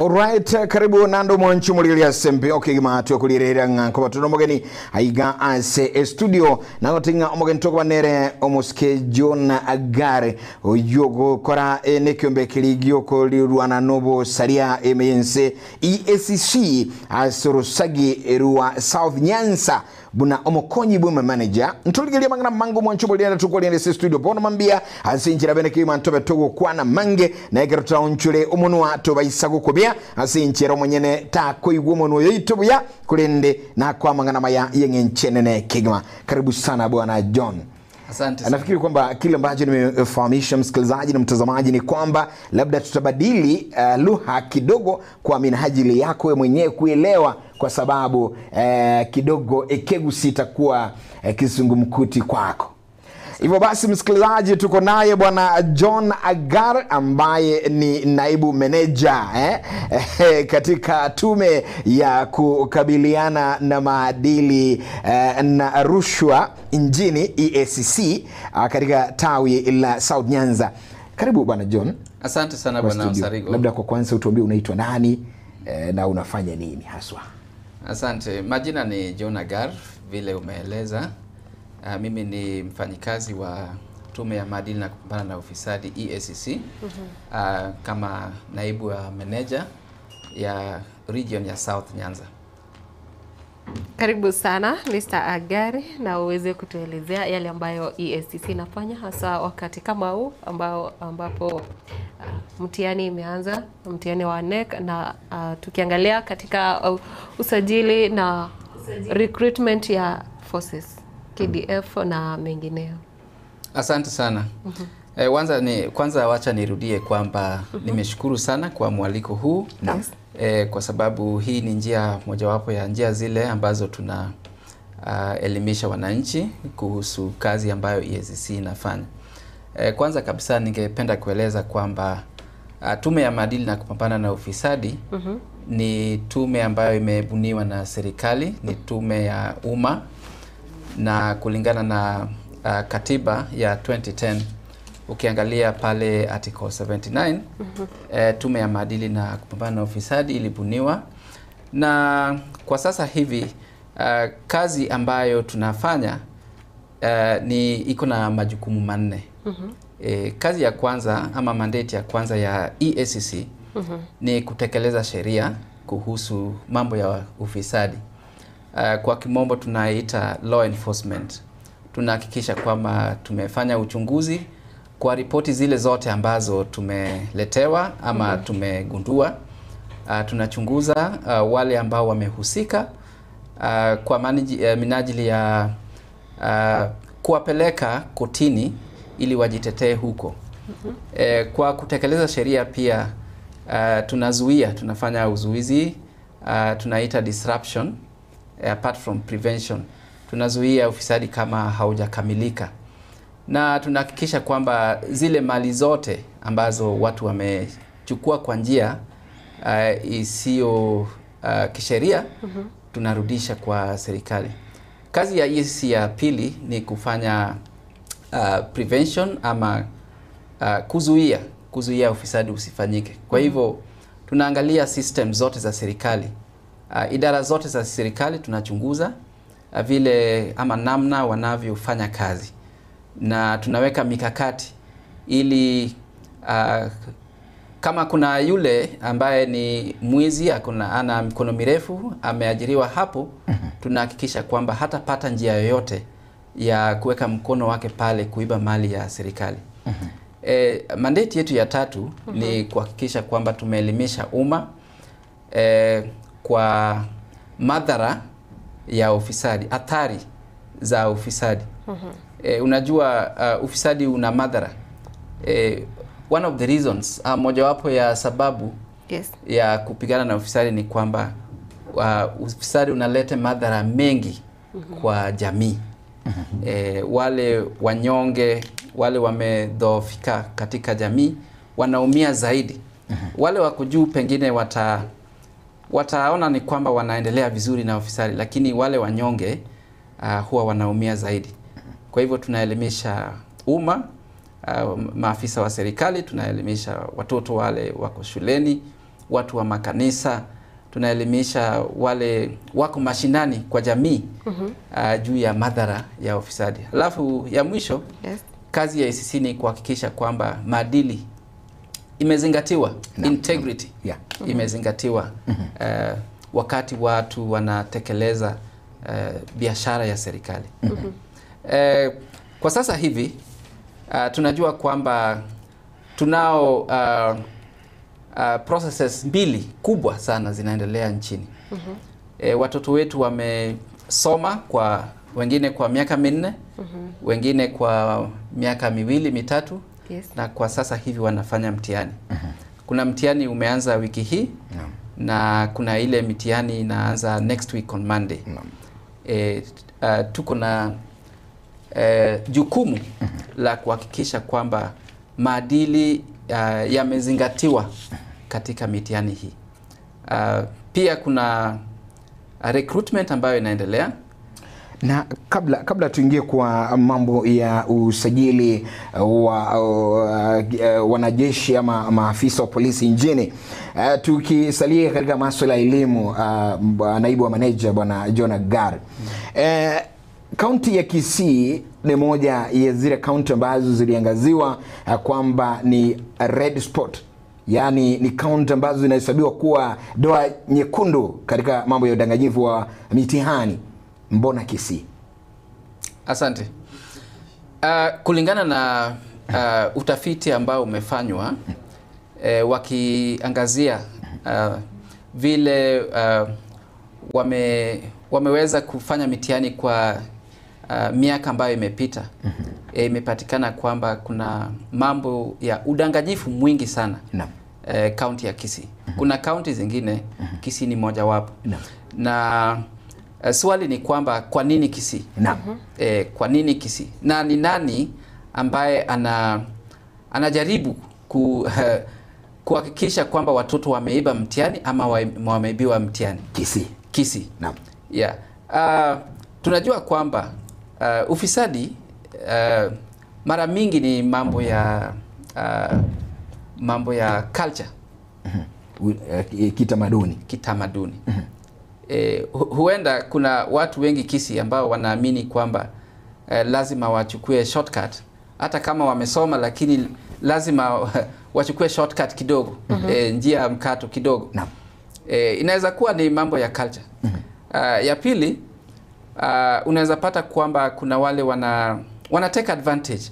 Alright, karibu nando mwanchu mulilia sempe okigima tukulirera nganko batono mogeni aiga ase studio nagotinga omogeni tokubanere omoske John Agare oyogo kora nekyombe kiligio kolirwana nobo saria emense EACC asorosagi ruwa South Nyanza buna omokonyi bwe manager ntuligelia mangana mango mwanchu mulienda tukoliende studio bono mambia asinjira bene kima ntobe togo kwana mange na ekerota onchule omunwa tobaisa gukobia asinjira omonyene takoigwa omunwa yoitubuya kulende na kwa mangana maya yengenchenene kigma. Karibu sana bwana John. Asante sana. Nafikiri kwamba kile ambacho nimefahamisha msikilizaji na mtazamaji ni kwamba labda tutabadili lugha kidogo kwa minajili yako wewe mwenyewe kuelewa, kwa sababu kidogo ekegusi itakuwa kizungumkuti kwako. Hivyo basi msikilizaji, tuko naye bwana John Agar ambaye ni naibu meneja katika tume ya kukabiliana na maadili na rushwa nchini EACC katika tawi la South Nyanza. Karibu bwana John. Asante sana bwana Osarigo. Labda kwa kwanza utuambie unaitwa nani na unafanya nini haswa? Asante. Majina ni John Agar vile umeeleza. Mimi ni mfanyikazi wa tume ya maadili na kupambana na ufisadi EACC. Kama naibu wa meneja ya region ya South Nyanza. Karibu sana Mr. Agari, na uweze kutuelezea yale ambayo EACC inafanya hasa wakati kama huu ambapo mtihani imeanza, mtihani wa NEC, na tukiangalia katika usajili na recruitment ya forces KDF na mengineo. Asante sana. Kwanza wacha nirudie kwamba nimeshukuru sana kwa mwaliko huu. Yes. Kwa sababu hii ni njia mojawapo ya njia zile ambazo tuna elimisha wananchi kuhusu kazi ambayo EACC inafanya. Kwanza kabisa ningependa kueleza kwamba tume ya maadili na kupambana na ufisadi ni tume ambayo imebuniwa na serikali, ni tume ya umma, na kulingana na katiba ya 2010 ukiangalia pale article 79 tume ya maadili na kupambana na ufisadi ilibuniwa, na kwa sasa hivi kazi ambayo tunafanya ni iko na majukumu manne. Kazi ya kwanza ama mandate ya kwanza ya EACC ni kutekeleza sheria kuhusu mambo ya ufisadi. Kwa kimombo tunaita law enforcement. Tunahakikisha kwamba tumefanya uchunguzi kwa ripoti zile zote ambazo tumeletewa ama tumegundua. Tunachunguza wale ambao wamehusika kwa minajili ya kuwapeleka kotini ili wajitetee huko. Kwa kutekeleza sheria pia tunazuia, tunafanya uzuizi, tunaita disruption. Apart from prevention, tunazuia ufisadi kama haujakamilika, na tunahakikisha kwamba zile mali zote ambazo watu wamechukua kwa njia isiyo kisheria tunarudisha kwa serikali. Kazi ya EACC ya pili ni kufanya prevention ama kuzuia ufisadi usifanyike. Kwa hivyo tunaangalia system zote za serikali, idara zote za serikali tunachunguza vile ama namna wanavyofanya kazi, na tunaweka mikakati ili kama kuna yule ambaye ni mwizi, ana mikono mirefu, ameajiriwa hapo, tunahakikisha kwamba hatapata njia yoyote ya kuweka mkono wake pale kuiba mali ya serikali. Mandate yetu ya tatu ni kuhakikisha kwamba tumeelimisha umma kwa madhara ya ufisadi, athari za ufisadi. Unajua ufisadi una madhara. One of the reasons, mojawapo ya sababu ya kupigana na ufisadi ni kwamba ufisadi unaleta madhara mengi kwa jamii. Wale wanyonge, wale wamedhoofika katika jamii wanaumia zaidi. Wale wako juu pengine wataona ni kwamba wanaendelea vizuri na ufisadi, lakini wale wanyonge huwa wanaumia zaidi. Kwa hivyo tunaelimisha umma, maafisa wa serikali, tunaelimisha watoto wale wako shuleni, watu wa makanisa, tunaelimisha wale wako mashinani kwa jamii juu ya madhara ya ufisadi. Alafu ya mwisho, kazi ya EACC ni kuhakikisha kwamba maadili imezingatiwa, integrity imezingatiwa wakati watu wanatekeleza biashara ya serikali. Kwa sasa hivi tunajua kwamba tunao processes mbili kubwa sana zinaendelea nchini. Watoto wetu wamesoma, kwa wengine kwa miaka 4, wengine kwa miaka 2 3, na kwa sasa hivi wanafanya mtihani. Kuna mtihani umeanza wiki hii na kuna ile mtihani inaanza next week on Monday. Tuko na jukumu la kuhakikisha kwamba maadili yamezingatiwa katika mitihani hii. Pia kuna recruitment ambayo inaendelea. Na kabla tuingie kwa mambo ya usajili wa wanajeshi ama maafisa wa polisi nchini, tukisalia katika masuala ya elimu, naibu wa manager Bwana John Agari, kaunti ya Kisii ni moja ya zile kaunti ambazo ziliangaziwa kwamba ni red spot, yaani ni kaunti ambazo zinahesabiwa kuwa doa nyekundu katika mambo ya udanganyifu wa mitihani. Mbona Kisii? Asante. Kulingana na utafiti ambao umefanywa, wakiangazia vile wameweza kufanya mitihani kwa miaka ambayo imepita, imepatikana kwamba kuna mambo ya udanganyifu mwingi sana kaunti ya Kisii. Kuna kaunti zingine, Kisii ni mojawapo. Na swali ni kwamba kwa nini Kisii? Kwa nini Kisii? Na ni nani ambaye anajaribu kuhakikisha kwamba watoto wameiba mtihani ama wameibiwa mtihani? Kisii. Kisii. Yeah. Tunajua kwamba ufisadi mara mingi ni mambo ya culture. Kitamaduni. Kitamaduni. Huenda kuna watu wengi Kisii ambao wanaamini kwamba lazima wachukue shortcut, hata kama wamesoma, lakini lazima wachukue shortcut kidogo, njia ya mkato kidogo. Inaweza kuwa ni mambo ya culture. Ya pili, unaweza pata kwamba kuna wale wana take advantage.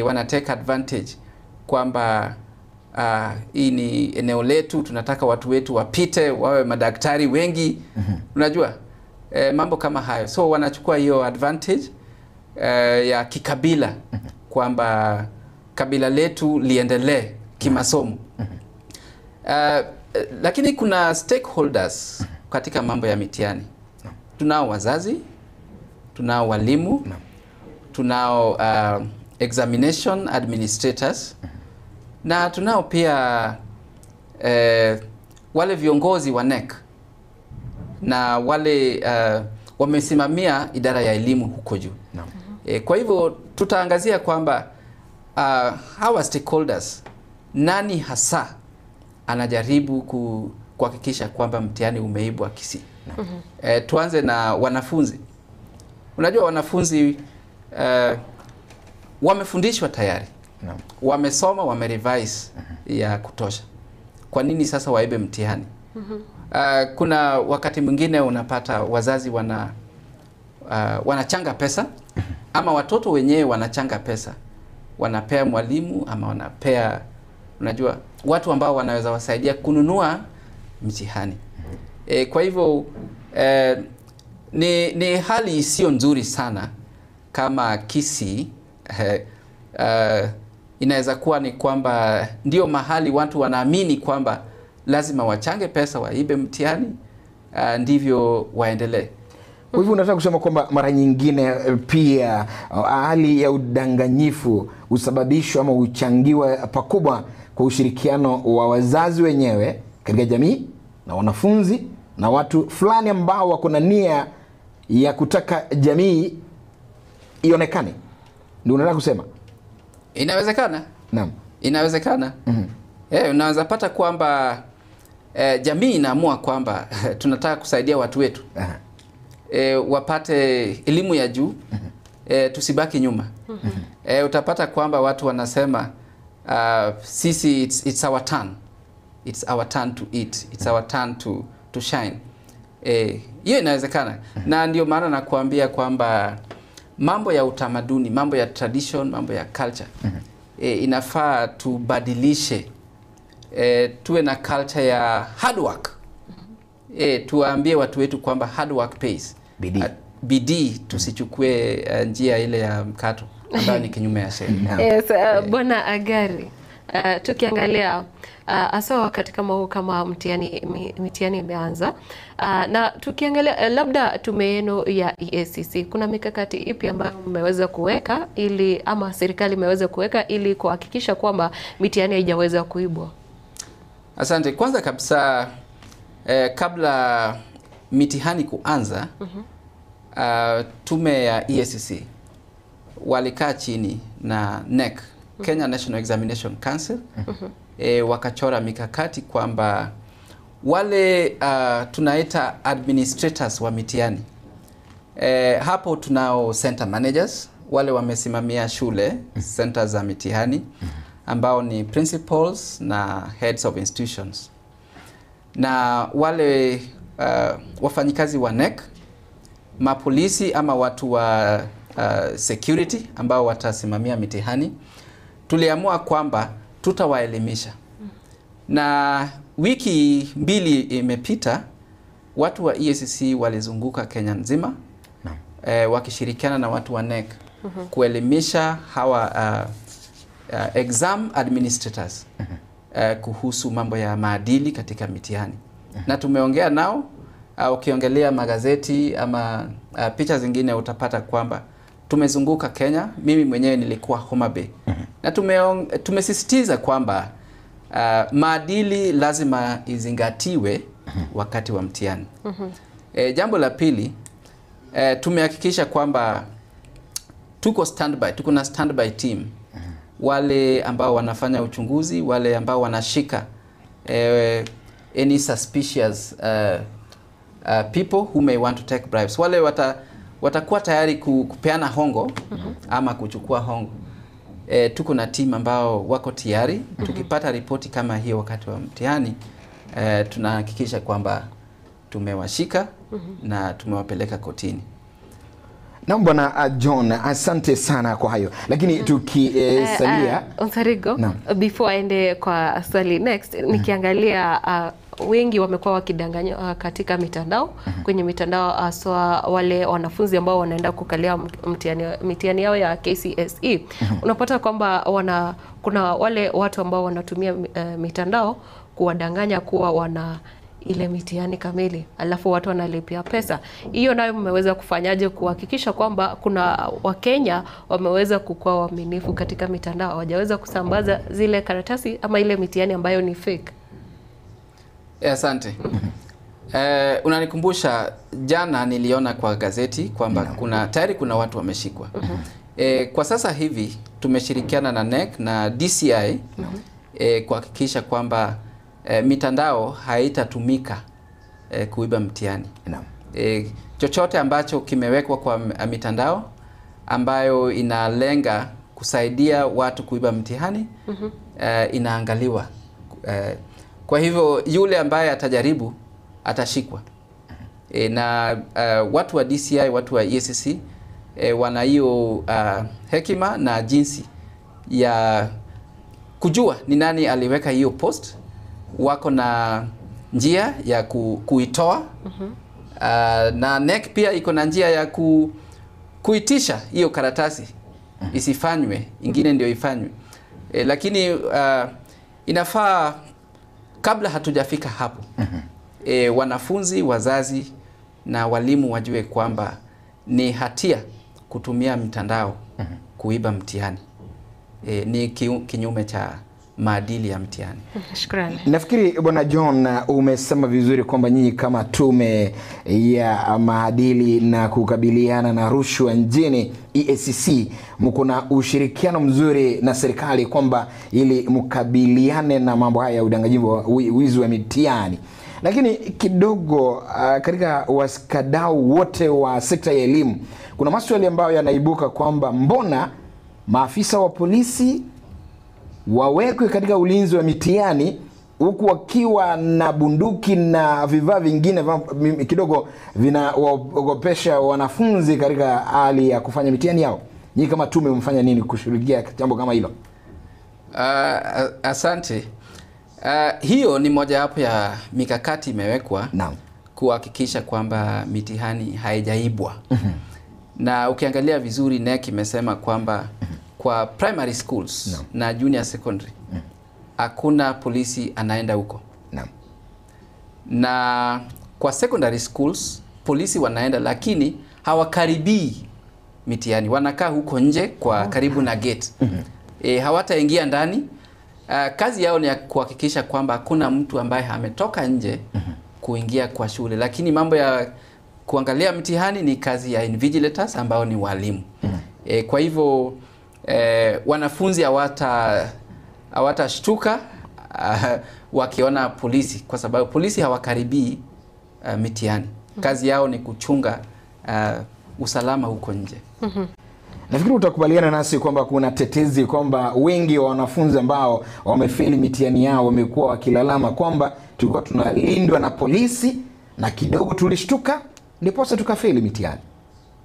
Wana take advantage kwamba hii ni eneo letu, tunataka watu wetu wapite, wawe madaktari wengi. Unajua mambo kama hayo. So wanachukua hiyo advantage ya kikabila, kwamba kabila letu liendelee kimasomo. Lakini kuna stakeholders katika mambo ya mitihani. Tunao wazazi, tunao walimu, tunao examination administrators, na tunao pia wale viongozi wa NEC na wale wamesimamia idara ya elimu huko juu. Kwa hivyo tutaangazia kwamba hawa stakeholders, nani hasa anajaribu kuhakikisha kwamba mtihani umeibwa Kisii. Tuanze na wanafunzi. Unajua wanafunzi wamefundishwa tayari. Wamesoma, wamerevise ya kutosha. Kwa nini sasa waibe mtihani? Kuna wakati mwingine unapata wazazi wanachanga pesa, ama watoto wenyewe wanachanga pesa, wanapea mwalimu ama wanapea, unajua, watu ambao wanaweza wasaidia kununua mtihani. Kwa hivyo ni hali isiyo nzuri sana kama Kisii. Inaweza kuwa ni kwamba ndio mahali watu wanaamini kwamba lazima wachange pesa waibe mtihani, ndivyo waendelee. Kwa hivyo unataka kusema kwamba mara nyingine pia hali ya udanganyifu husababishwa ama huchangiwa pakubwa kwa ushirikiano wa wazazi wenyewe katika jamii na wanafunzi na watu fulani ambao wako na nia ya kutaka jamii ionekane. Ndio unataka kusema? Inawezekana. Naam. Inawezekana. Unaweza pata kwamba jamii inaamua kwamba tunataka kusaidia watu wetu wapate elimu ya juu, tusibaki nyuma. Utapata kwamba watu wanasema sisi it's our turn. It's our turn to eat. It's our turn to shine. Hiyo inawezekana. Na ndio maana nakuambia kwamba mambo ya utamaduni, mambo ya tradition, mambo ya culture inafaa tubadilishe. Tuwe na culture ya hard work. Tuwaambie watu wetu kwamba hard work pays. Bidii. Bidii, tusichukue njia ile ya mkato ambayo ni kinyume ya sheria. Yes, Bwana Agari, tukiangalia hasa wakati kama huu, kama mtihani imeanza, na tukiangalia labda tume yenu ya EACC, kuna mikakati ipi ambayo mmeweza kuweka ili ama serikali imeweza kuweka ili kuhakikisha kwamba mitihani haijaweza kuibwa? Asante. Kwanza kabisa kabla mitihani kuanza, tume ya EACC walikaa chini na NEC, Kenya National Examination Council, wakachora mikakati kwamba wale tunaita administrators wa mitihani. Hapo tunao center managers, wale wamesimamia shule, center za mitihani, ambao ni principals na heads of institutions, na wale wafanyikazi wa NEC, mapolisi ama watu wa security ambao watasimamia mitihani. Tuliamua kwamba tutawaelimisha. Na wiki 2 imepita, watu wa EACC walizunguka Kenya nzima wakishirikiana na watu wa NEC kuelimisha hawa exam administrators kuhusu mambo ya maadili katika mitihani. Na tumeongea nao. Ukiongelea magazeti ama picha zingine utapata kwamba tumezunguka Kenya. Mimi mwenyewe nilikuwa Homa Bay. Na tumesisitiza kwamba maadili lazima izingatiwe wakati wa mtihani. Jambo la pili, tumehakikisha kwamba tuko standby, tuko na standby team. Wale ambao wanafanya uchunguzi, wale ambao wanashika any suspicious people who may want to take bribes. Wale watakuwa tayari kupeana hongo ama kuchukua hongo. Tuko na team ambao wako tayari. Tukipata ripoti kama hiyo wakati wa mtihani, tunahakikisha kwamba tumewashika na tumewapeleka kotini. Na Bwana John, asante sana kwa hayo. Lakini tukisalia Onsarigo, before aende kwa swali next, nikiangalia wengi wamekuwa wakidanganywa katika mitandao, kwenye mitandao haswa wale wanafunzi ambao wanaenda kukalia mitihani yao ya KCSE. Unapata kwamba kuna wale watu ambao wanatumia mitandao kuwadanganya kuwa wana ile mitihani kamili, alafu watu wanalipia pesa. Hiyo nayo mmeweza kufanyaje kuhakikisha kwamba kuna Wakenya wameweza kukua waaminifu katika mitandao, hawajaweza kusambaza zile karatasi ama ile mitihani ambayo ni fake? Asante. Unanikumbusha jana niliona kwa gazeti kwamba tayari kuna watu wameshikwa. Kwa sasa hivi tumeshirikiana na NEC na DCI kuhakikisha kwamba mitandao haitatumika kuiba mtihani. Chochote ambacho kimewekwa kwa mitandao ambayo inalenga kusaidia watu kuiba mtihani inaangaliwa. Kwa hivyo yule ambaye atajaribu atashikwa. Na watu wa DCI, watu wa EACC wana hiyo hekima na jinsi ya kujua ni nani aliweka hiyo post. Wako na njia ya kuitoa. Na NEC pia iko na njia ya kuitisha hiyo karatasi isifanywe, ingine ndio ifanywe. Lakini inafaa kabla hatujafika hapo, wanafunzi, wazazi na walimu wajue kwamba ni hatia kutumia mtandao kuiba mtihani. Ni kinyume cha maadili ya mtihani. Shukrani. Nafikiri Bwana John, umesema vizuri kwamba nyinyi kama tume ya maadili na kukabiliana na rushwa nchini EACC mko na ushirikiano mzuri na serikali kwamba ili mkabiliane na mambo haya ya udanganyifu wa wizi wa mitihani. Lakini kidogo katika washikadau wote wa sekta ya elimu kuna maswali ambayo yanaibuka kwamba mbona maafisa wa polisi wawekwe katika ulinzi wa mitihani huku wakiwa na bunduki na vifaa vingine kidogo vinawaogopesha wanafunzi katika hali ya kufanya mitihani yao. Nyinyi kama tume mfanya nini kushughulikia jambo kama hilo? Asante. Hiyo ni mojawapo ya mikakati imewekwa kuhakikisha kwamba mitihani haijaibwa. Na ukiangalia vizuri NEC imesema kwamba kwa primary schools na junior secondary hakuna polisi anaenda huko. Na kwa secondary schools polisi wanaenda, lakini hawakaribii mitihani, wanakaa huko nje kwa karibu na gate. Hawataingia ndani. Kazi yao ni ya kuhakikisha kwamba hakuna mtu ambaye ametoka nje kuingia kwa shule, lakini mambo ya kuangalia mtihani ni kazi ya invigilators ambao ni walimu. Kwa hivyo wanafunzi hawatashtuka wakiona polisi, kwa sababu polisi hawakaribii mitihani. Kazi yao ni kuchunga usalama huko nje. Nafikiri utakubaliana nasi kwamba kuna tetezi kwamba wengi wa wanafunzi ambao wamefeli mitihani yao wamekuwa wakilalama kwamba tulikuwa tunalindwa na polisi na kidogo tulishtuka ndiposa tukafeli mitihani.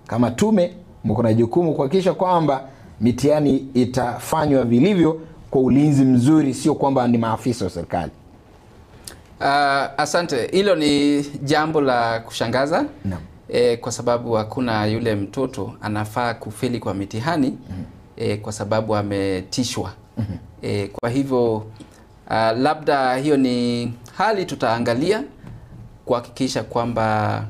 Kama tume mko na jukumu kuhakikisha kwamba mitihani itafanywa vilivyo kwa ulinzi mzuri, sio kwamba ni maafisa wa serikali. Asante. Hilo ni jambo la kushangaza. Kwa sababu hakuna yule mtoto anafaa kufeli kwa mitihani kwa sababu ametishwa. Kwa hivyo labda hiyo ni hali tutaangalia kuhakikisha kwamba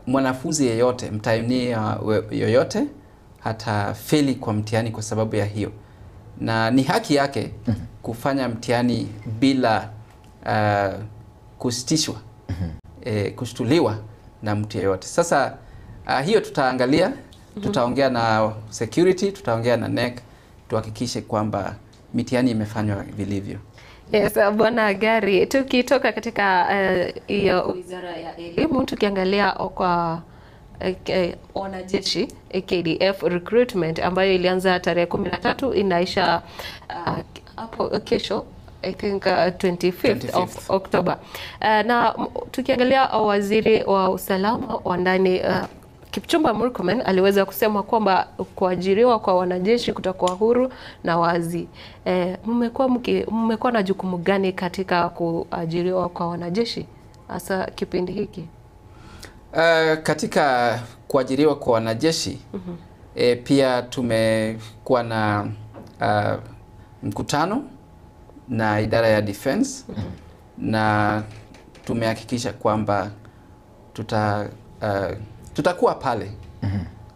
mwanafunzi yeyote, mtahiniwa yoyote hatafeli kwa mtihani kwa sababu ya hiyo. Na ni haki yake kufanya mtihani bila kusitishwa, kushtuliwa na mtu yeyote. Sasa hiyo tutaangalia, tutaongea na security, tutaongea na NEC tuhakikishe kwamba mitihani imefanywa vilivyo. Yes, Bwana Gari, tukitoka katika hiyo Wizara ya Elimu tukiangalia kwa wanajeshi KDF recruitment ambayo ilianza tarehe 13 inaisha hapo kesho, I think 25th of October. Na tukiangalia waziri wa usalama wa ndani Kipchumba Murkomen aliweza kusema kwamba kuajiriwa kwa wanajeshi kutakuwa huru na wazi. Mmekuwa na jukumu gani katika kuajiriwa kwa wanajeshi hasa kipindi hiki? Katika kuajiriwa kwa wanajeshi pia tumekuwa na mkutano na idara ya defense na tumehakikisha kwamba tutakuwa pale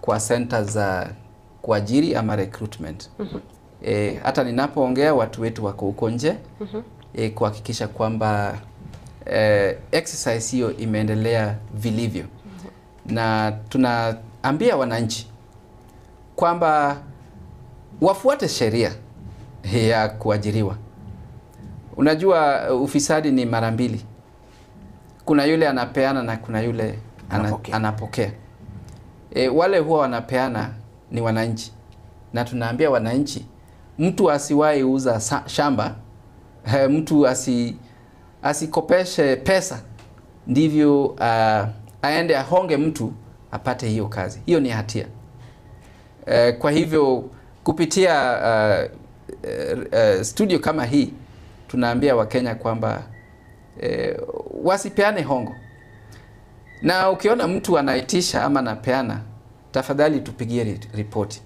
kwa center za kuajiri ama recruitment. Hata ninapoongea watu wetu wako huko nje kuhakikisha kwamba exercise hiyo imeendelea vilivyo. Na tunaambia wananchi kwamba wafuate sheria ya kuajiriwa. Unajua ufisadi ni mara mbili. Kuna yule anapeana na kuna yule anapokea. Wale huwa wanapeana ni wananchi. Na tunaambia wananchi, mtu asiwahi uza shamba, mtu asikopeshe pesa, ndivyo aende ahonge mtu apate hiyo kazi. Hiyo ni hatia. Kwa hivyo kupitia studio kama hii tunaambia Wakenya kwamba wasipeane hongo. Na ukiona mtu anaitisha ama anapeana, tafadhali tupigie ripoti.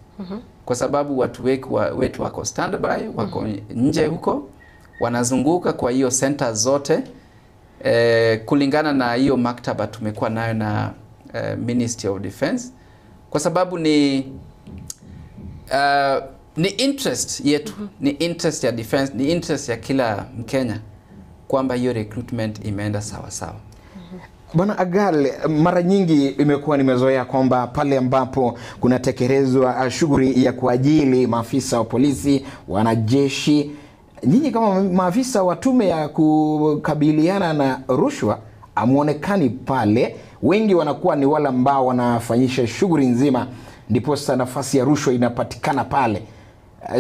Kwa sababu watu wetu wako standby, wako nje huko, wanazunguka kwa hiyo center zote. Kulingana na hiyo maktaba tumekuwa nayo na Ministry of Defense, kwa sababu ni Ni interest yetu, ni interest ya defense, ni interest ya kila Mkenya kwamba hiyo recruitment imeenda sawa sawa. Bwana Agal, mara nyingi imekuwa nimezoea kwamba pale ambapo kunatekelezwa shughuli ya kuajili maafisa wa polisi, wanajeshi, nyinyi kama maafisa wa tume ya kukabiliana na rushwa hamuonekani pale. Wengi wanakuwa ni wale ambao wanafanyisha shughuli nzima, ndiposa nafasi ya rushwa inapatikana pale.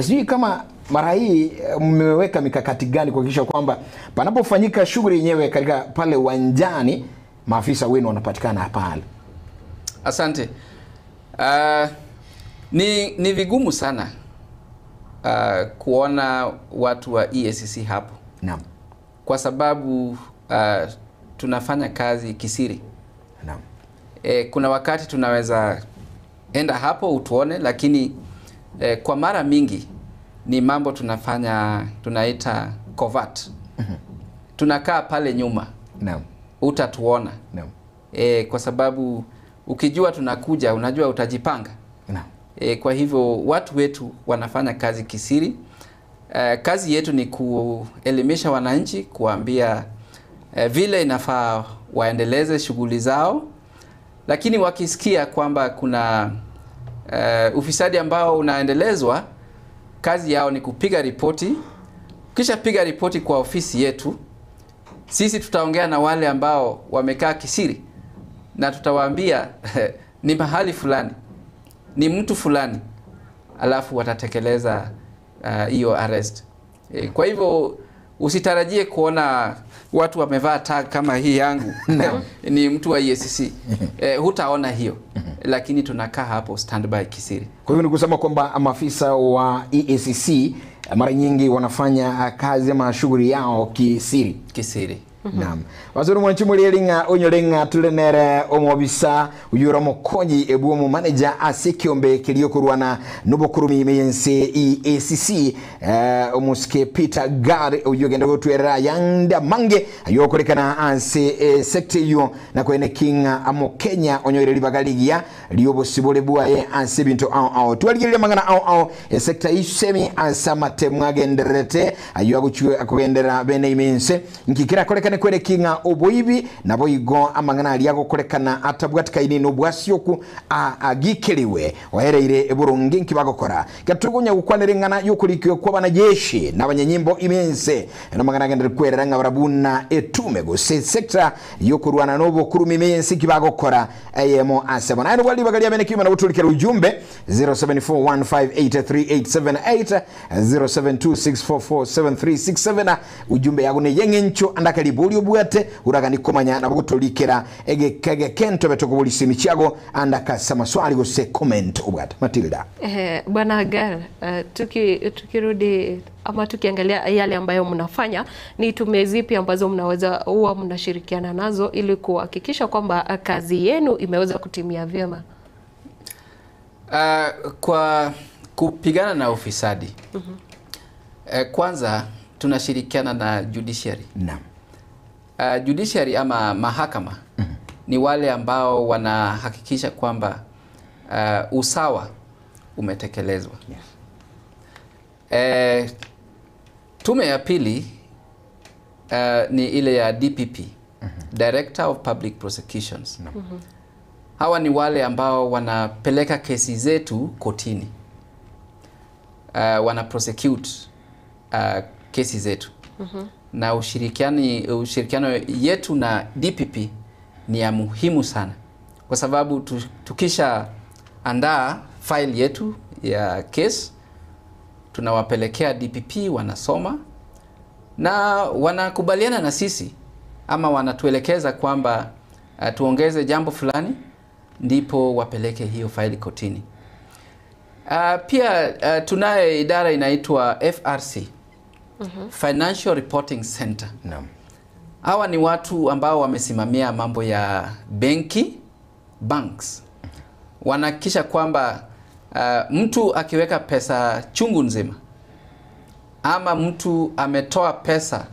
Sijui kama mara hii mmeweka mikakati gani kuhakikisha kwamba panapofanyika shughuli yenyewe katika pale uwanjani maafisa wenu wanapatikana pale. Asante. Ni vigumu sana kuona watu wa EACC hapo. Naam. Kwa sababu tunafanya kazi kisiri. Naam. Kuna wakati tunaweza enda hapo utuone, lakini kwa mara mingi ni mambo tunafanya tunaita covert. Tunakaa pale nyuma. Naam. Utatuona. Naam. Kwa sababu ukijua tunakuja, unajua utajipanga. Naam. Kwa hivyo watu wetu wanafanya kazi kisiri. Kazi yetu ni kuelimisha wananchi, kuambia vile inafaa waendeleze shughuli zao, lakini wakisikia kwamba kuna ufisadi ambao unaendelezwa, kazi yao ni kupiga ripoti. Kisha piga ripoti kwa ofisi yetu, sisi tutaongea na wale ambao wamekaa kisiri na tutawaambia ni mahali fulani, ni mtu fulani, alafu watatekeleza hiyo arrest. Kwa hivyo usitarajie kuona watu wamevaa tag kama hii yangu ni mtu wa EACC. Hutaona hiyo, lakini tunakaa hapo standby kisiri. Kwa hivyo ni kusema kwamba maafisa wa EACC mara nyingi wanafanya kazi ama shughuli yao kisiri. Kisiri. Naam. Waziri mwanchi mulielinga onyolenga tulenere omobisa uyura mokonyi ebu omu manager asekiombe kiliokurwana nobokurumi meyense EACC omusike Peter Gar uyogenda gotwera yanda mange ayokorekana anse sector yo na kwene kinga amo Kenya onyoire libagaligia liobosibole bwaye anse binto ao ao twaligiria mangana ao ao sector isemi ansamate mwagenderete ayo aguchwe akugendera bene imense nkikira korekana kwere kinga oboibi nabo igo amangana ali agokorekana atabwatikaini nobwasioku agikiriwe wahereire eburungi nkibagokora gatugunya gukwanirengana yokurikyo kwa banajeshi n'abanyanyimbo imense no mangana agendere kwerera nga barabuna etume gose sector yokurwana nobokurumi imense kibagokora ayemo asema nayo wali bagalia bene kima na guturikira ujumbe 0741583878 0726447367 ujumbe yago ne yengencho andakali buli obwate uragani komanya na bugutulikera egekege kento betokobulisa michago andakasa maswali gose comment obwate Matilda. Bwana Agal, tukirudi ama tukiangalia yale ambayo mnafanya, ni tume zipi ambazo mnaweza huwa mnashirikiana nazo ili kuhakikisha kwamba kazi yenu imeweza kutimia vyema? Kwa kupigana na ufisadi, kwanza tunashirikiana na judiciary. Naam. Judiciary ama mahakama ni wale ambao wanahakikisha kwamba usawa umetekelezwa. Yes. Tume ya pili ni ile ya DPP, Director of Public Prosecutions. Hawa ni wale ambao wanapeleka kesi zetu kotini. Wana prosecute kesi zetu. Na ushirikiano yetu na DPP ni ya muhimu sana, kwa sababu tukisha andaa file yetu ya case tunawapelekea DPP, wanasoma na wanakubaliana na sisi ama wanatuelekeza kwamba tuongeze jambo fulani, ndipo wapeleke hiyo file kotini. Pia tunaye idara inaitwa FRC, Financial Reporting Center. Naam. Hawa ni watu ambao wamesimamia mambo ya benki, banks. Wanahakikisha kwamba mtu akiweka pesa chungu nzima ama mtu ametoa pesa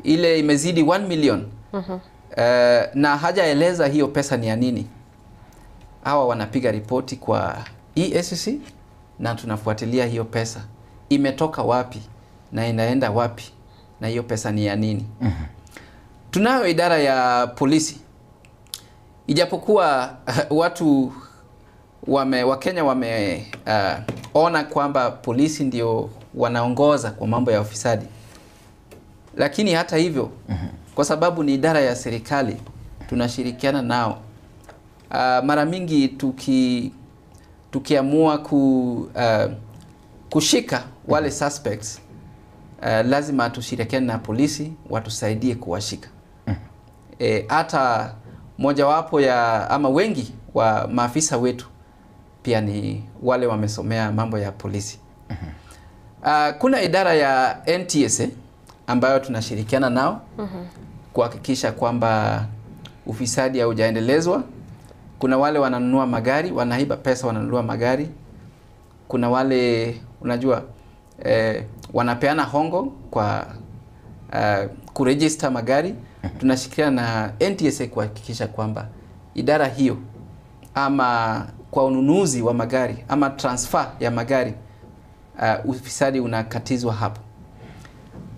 ile imezidi 1 million na hajaeleza hiyo pesa ni ya nini, hawa wanapiga ripoti kwa EACC na tunafuatilia hiyo pesa imetoka wapi na inaenda wapi na hiyo pesa ni ya nini. Tunayo idara ya polisi, ijapokuwa watu Wakenya wameona kwamba polisi ndio wanaongoza kwa mambo ya ufisadi, lakini hata hivyo kwa sababu ni idara ya serikali tunashirikiana nao. Mara mingi tukiamua kushika wale suspects, lazima tushirikiane na polisi watusaidie kuwashika. Hata mojawapo ya ama wengi wa maafisa wetu pia ni wale wamesomea mambo ya polisi. Kuna idara ya NTSA ambayo tunashirikiana nao kuhakikisha kwamba ufisadi haujaendelezwa. Kuna wale wananunua magari, wanaiba pesa wananunua magari. Kuna wale unajua wanapeana hongo kwa kuregister magari. Tunashirikiana na NTSA kuhakikisha kwamba idara hiyo ama kwa ununuzi wa magari ama transfer ya magari, ufisadi unakatizwa hapo.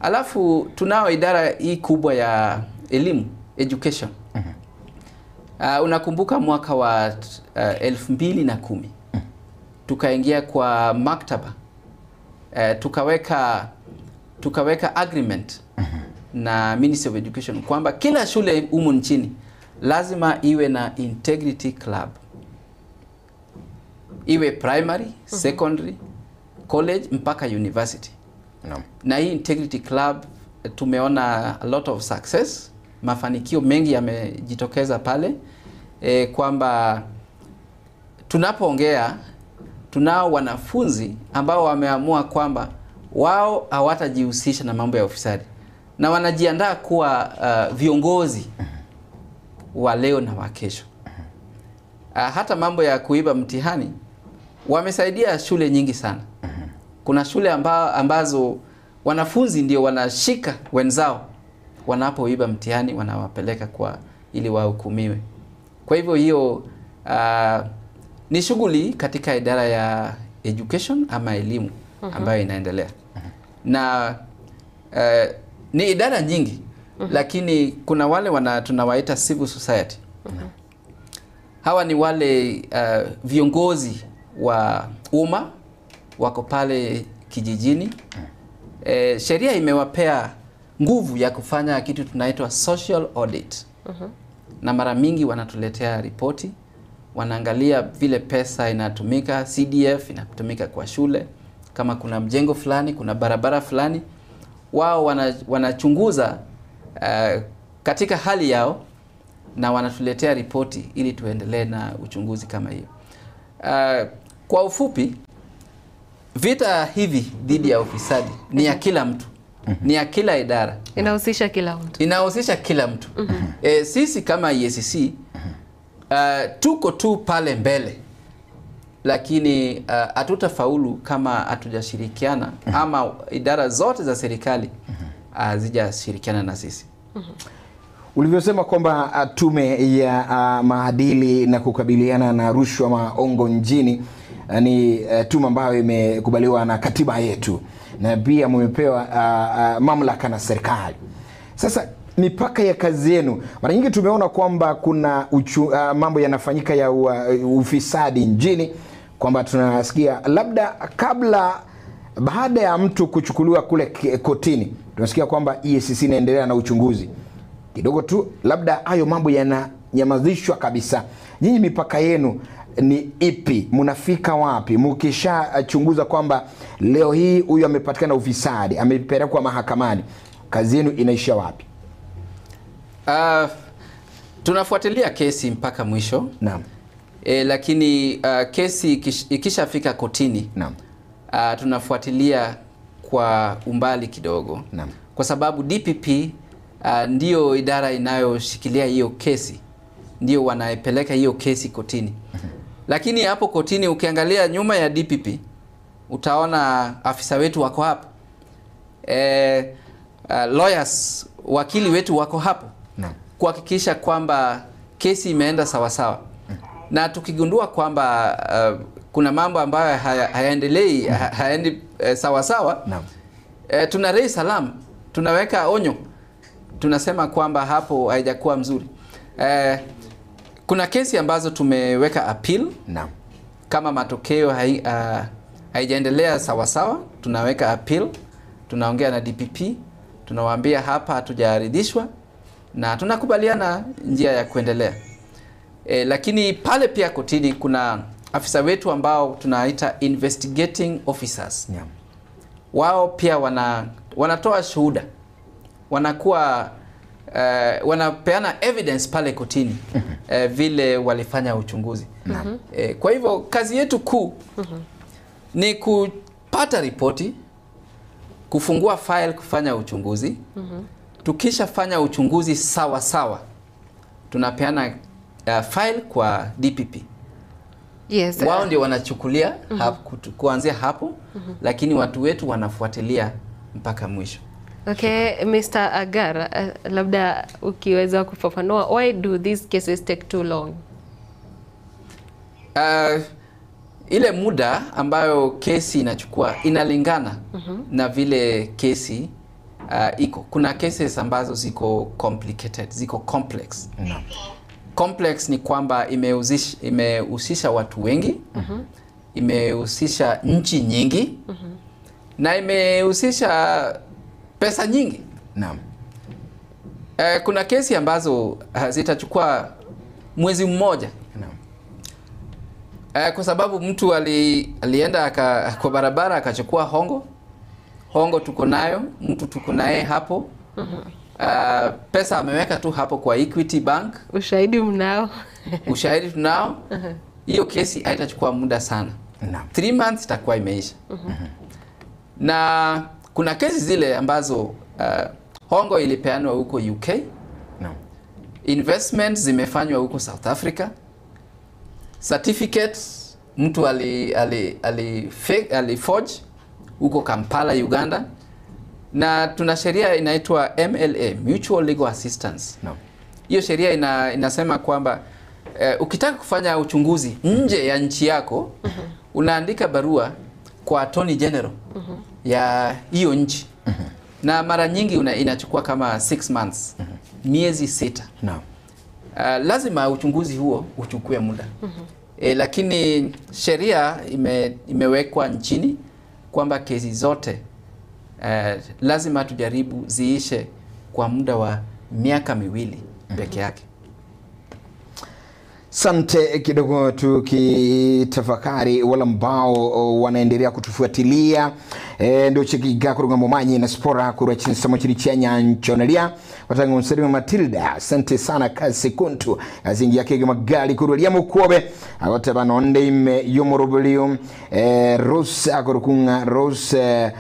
Alafu tunao idara hii kubwa ya elimu, education. Unakumbuka mwaka wa 2010 tukaingia kwa maktaba, tukaweka agreement na Ministry of Education kwamba kila shule humu nchini lazima iwe na integrity club, iwe primary, secondary, college mpaka university. Na hii integrity club tumeona a lot of success, mafanikio mengi yamejitokeza pale, kwamba tunapoongea tunao wanafunzi ambao wameamua kwamba wao hawatajihusisha na mambo ya ufisadi na wanajiandaa kuwa viongozi wa leo na wa kesho. Hata mambo ya kuiba mtihani wamesaidia shule nyingi sana. Kuna shule ambazo wanafunzi ndio wanashika wenzao wanapoiba mtihani, wanawapeleka kwa ili wahukumiwe. Kwa hivyo hiyo ni shughuli katika idara ya education ama elimu ambayo inaendelea. Na ni idara nyingi, lakini kuna wale tunawaita civil society. Hawa ni wale viongozi wa umma wako pale kijijini. Sheria imewapea nguvu ya kufanya kitu tunaitwa social audit. Na mara mingi wanatuletea ripoti, wanaangalia vile pesa inatumika, CDF inatumika kwa shule, kama kuna mjengo fulani, kuna barabara fulani, wao wanachunguza katika hali yao na wanatuletea ripoti ili tuendelee na uchunguzi kama hiyo. Kwa ufupi, vita hivi dhidi ya ufisadi ni ya kila mtu, ni ya kila idara. Inahusisha kila mtu. Inahusisha kila mtu. Sisi kama EACC tuko tu pale mbele, lakini hatutafaulu kama hatujashirikiana ama idara zote za serikali hazijashirikiana na sisi. Ulivyosema kwamba tume ya maadili na kukabiliana na rushwa maongo nchini ni tume ambayo imekubaliwa na katiba yetu na pia mmepewa mamlaka na serikali. Sasa mipaka ya kazi yenu, mara nyingi tumeona kwamba kuna mambo yanafanyika ya ufisadi nchini, kwamba tunasikia labda kabla baada ya mtu kuchukuliwa kule kotini, tunasikia kwamba EACC inaendelea na uchunguzi kidogo tu, labda hayo mambo yananyamazishwa kabisa. Nyinyi mipaka yenu ni ipi? Mnafika wapi mkishachunguza kwamba leo hii huyu amepatikana ufisadi, amepelekwa mahakamani, kazi yenu inaishia wapi? Tunafuatilia kesi mpaka mwisho. Naam. Lakini kesi ikishafika kotini, naam, tunafuatilia kwa umbali kidogo. Naam. Kwa sababu DPP ndio idara inayoshikilia hiyo kesi, ndio wanaipeleka hiyo kesi kotini. Lakini hapo kotini ukiangalia nyuma ya DPP utaona afisa wetu wako hapo, lawyers, wakili wetu wako hapo kuhakikisha kwamba kesi imeenda sawa sawa. Na tukigundua kwamba kuna mambo ambayo hayaendelei, hayaendi sawa sawa, tuna raise alarm, tunaweka onyo, tunasema kwamba hapo haijakuwa mzuri. Kuna kesi ambazo tumeweka appeal. Kama matokeo haijaendelea sawa sawa, tunaweka appeal, tunaongea na DPP, tunawaambia hapa hatujaridhishwa na tunakubaliana njia ya kuendelea. Lakini pale pia kotini kuna afisa wetu ambao tunaita investigating officers. Wao pia wanatoa shuhuda, wanakuwa wanapeana evidence pale kotini vile walifanya uchunguzi. Kwa hivyo kazi yetu kuu ni kupata ripoti, kufungua file, kufanya uchunguzi. Tukishafanya uchunguzi sawa sawa, tunapeana file kwa DPP. Wao ndio wanachukulia kuanzia hapo, lakini watu wetu wanafuatilia mpaka mwisho. Okay, Mr. Agar, labda ukiweza kufafanua, why do these cases take too long? Ile muda ambayo kesi inachukua inalingana na vile kesi iko. Kuna cases ambazo ziko complicated, ziko complex. Complex ni kwamba imehusisha watu wengi, imehusisha nchi nyingi, na imehusisha pesa nyingi. Kuna kesi ambazo zitachukua mwezi mmoja. Kwa sababu mtu alienda kwa barabara akachukua hongo. Hongo tuko nayo, mtu tuko naye hapo. Pesa ameweka tu hapo kwa Equity Bank. Ushahidi mnao. Ushahidi tunao. Hiyo kesi haitachukua muda sana. 3 months itakuwa imeisha. Na kuna kesi zile ambazo hongo ilipeanwa huko UK. Investments zimefanywa huko South Africa. Certificates mtu ali forge huko Kampala, Uganda. Na tuna sheria inaitwa MLA, Mutual Legal Assistance. Hiyo sheria inasema kwamba ukitaka kufanya uchunguzi nje ya nchi yako, unaandika barua kwa Attorney General ya hiyo nchi. Na mara nyingi inachukua kama 6 months, miezi 6. Lazima uchunguzi huo uchukue muda. Lakini sheria imewekwa nchini kwamba kesi zote lazima tujaribu ziishe kwa muda wa miaka 2 peke yake. Sante kidogo tukitafakari wala ambao wanaendelea kutufuatilia ndio chikiga kuruga momanyi na spora kurwa chinsamo chiri chenya nchonelia watangu msalimu Matilda, asante sana kazi kuntu azingi yake magali kurwa liamu kuobe agote banonde ime yomorobulio Rose akorukunga Rose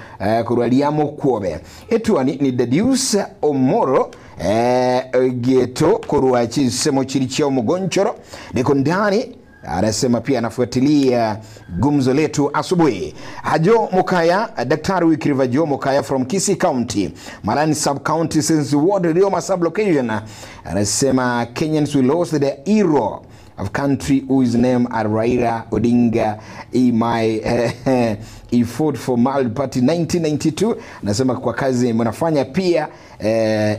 kurwa liamu kuobe etuani ni Dedius Omoro geto kurwa chinsemo chiri cha mugonchoro niko ndani. Anasema pia anafuatilia gumzo letu asubuhi. Hajo Mukaya, Daktari Wikiriva Jo Mukaya from Kisii County, Marani Sub County, since Ward Rioma Sub Location. Anasema Kenyans will lose the hero of country whose name are Raila Odinga. He fought for Mal Party 1992. Anasema kwa kazi mnafanya pia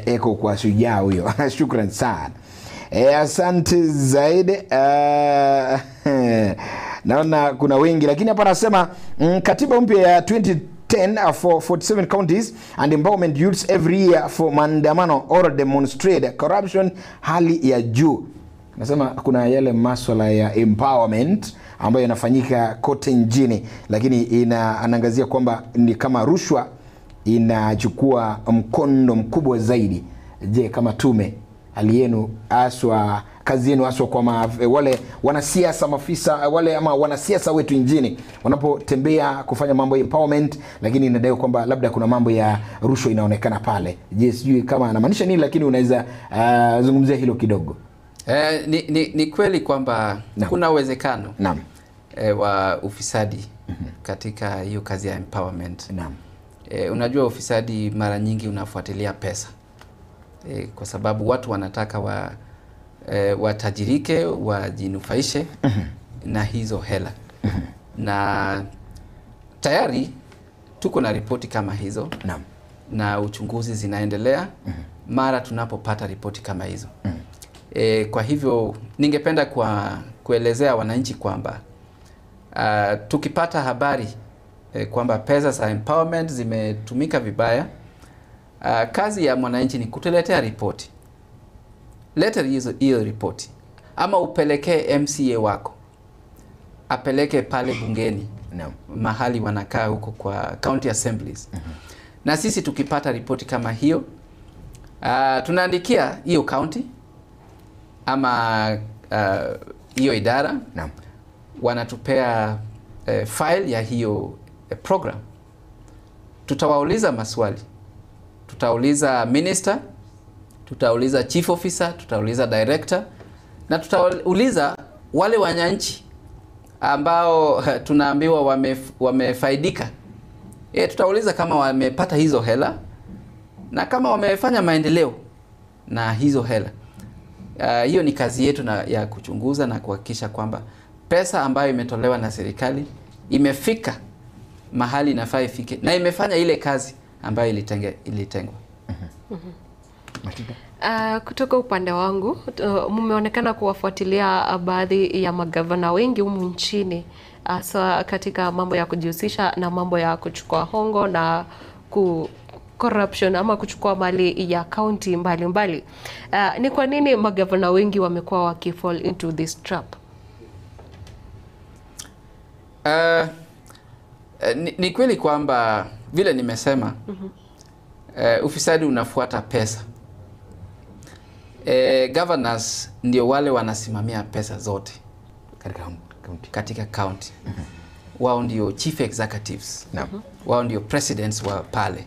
eko kwa shujaa huyo. Shukran sana. Asante zaidi. Naona kuna wengi lakini hapa anasema katiba mpya ya 2010 for 47 counties and empowerment youths every year for maandamano or demonstrate corruption hali ya juu. Nasema kuna yale masuala ya empowerment ambayo yanafanyika kote nchini, lakini anaangazia kwamba ni kama rushwa inachukua mkondo mkubwa zaidi. Je, kama tume hali yenu aswa kazi yenu aswa kwa wale wanasiasa maafisa wale ama wanasiasa wetu nchini wanapotembea kufanya mambo ya empowerment, lakini inadaiwa kwamba labda kuna mambo ya rushwa inaonekana pale. Je, sijui kama anamaanisha nini, lakini unaweza zungumzia hilo kidogo? Ni kweli kwamba kuna uwezekano wa ufisadi katika hiyo kazi ya empowerment. Unajua ufisadi mara nyingi unafuatilia pesa. Kwa sababu watu wanataka watajirike, wajinufaishe na hizo hela. Na tayari tuko na ripoti kama hizo. Naam. Na uchunguzi zinaendelea mara tunapopata ripoti kama hizo. Kwa hivyo ningependa kuelezea wananchi kwamba tukipata habari kwamba pesa za empowerment zimetumika vibaya, kazi ya mwananchi ni kutuletea ripoti. Leta hiyo ripoti ama upelekee MCA wako, apeleke pale bungeni. Naam. Mahali wanakaa huko kwa county assemblies. Na sisi tukipata ripoti kama hiyo, tunaandikia hiyo county ama hiyo idara. Naam. Wanatupea file ya hiyo program. Tutawauliza maswali. Tutauliza minister, tutauliza chief officer, tutauliza director, na tutauliza wale wananchi ambao tunaambiwa wamefaidika. Tutauliza kama wamepata hizo hela na kama wamefanya maendeleo na hizo hela. Hiyo ni kazi yetu ya kuchunguza na kuhakikisha kwamba pesa ambayo imetolewa na serikali imefika mahali inafaa ifike na imefanya ile kazi ambayo ilitengwa. Kutoka upande wangu, mmeonekana kuwafuatilia baadhi ya magavana wengi humu nchini, hasa katika mambo ya kujihusisha na mambo ya kuchukua hongo na corruption ama kuchukua mali ya county mbalimbali. Ni kwa nini magavana wengi wamekuwa wakifall into this trap? Ni kweli kwamba vile nimesema, ufisadi unafuata pesa. Governors ndio wale wanasimamia pesa zote katika county. Wao ndio chief executives. Wao ndio presidents wa pale.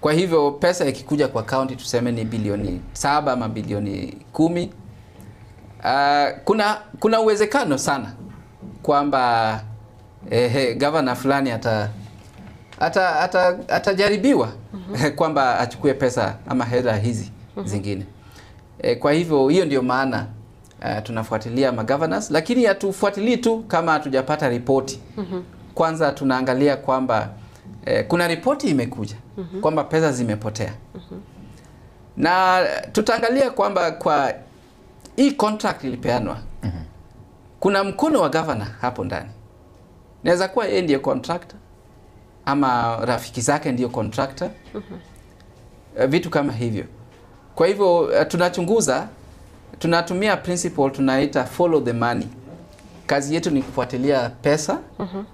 Kwa hivyo pesa ikikuja kwa county, tuseme ni bilioni 7 ama bilioni 10, kuna uwezekano sana kwamba governor fulani atajaribiwa kwamba achukue pesa ama hela hizi zingine. Kwa hivyo hiyo ndio maana tunafuatilia magovernors, lakini hatufuatilii tu kama hatujapata ripoti. Kwanza tunaangalia kwamba kuna ripoti imekuja kwamba pesa zimepotea. Na tutaangalia kwamba kwa hii contract ilipeanwa, kuna mkono wa governor hapo ndani. Naweza kuwa yeye ndiye contractor ama rafiki zake ndiyo contractor. Vitu kama hivyo. Kwa hivyo tunachunguza, tunatumia principle tunaita follow the money. Kazi yetu ni kufuatilia pesa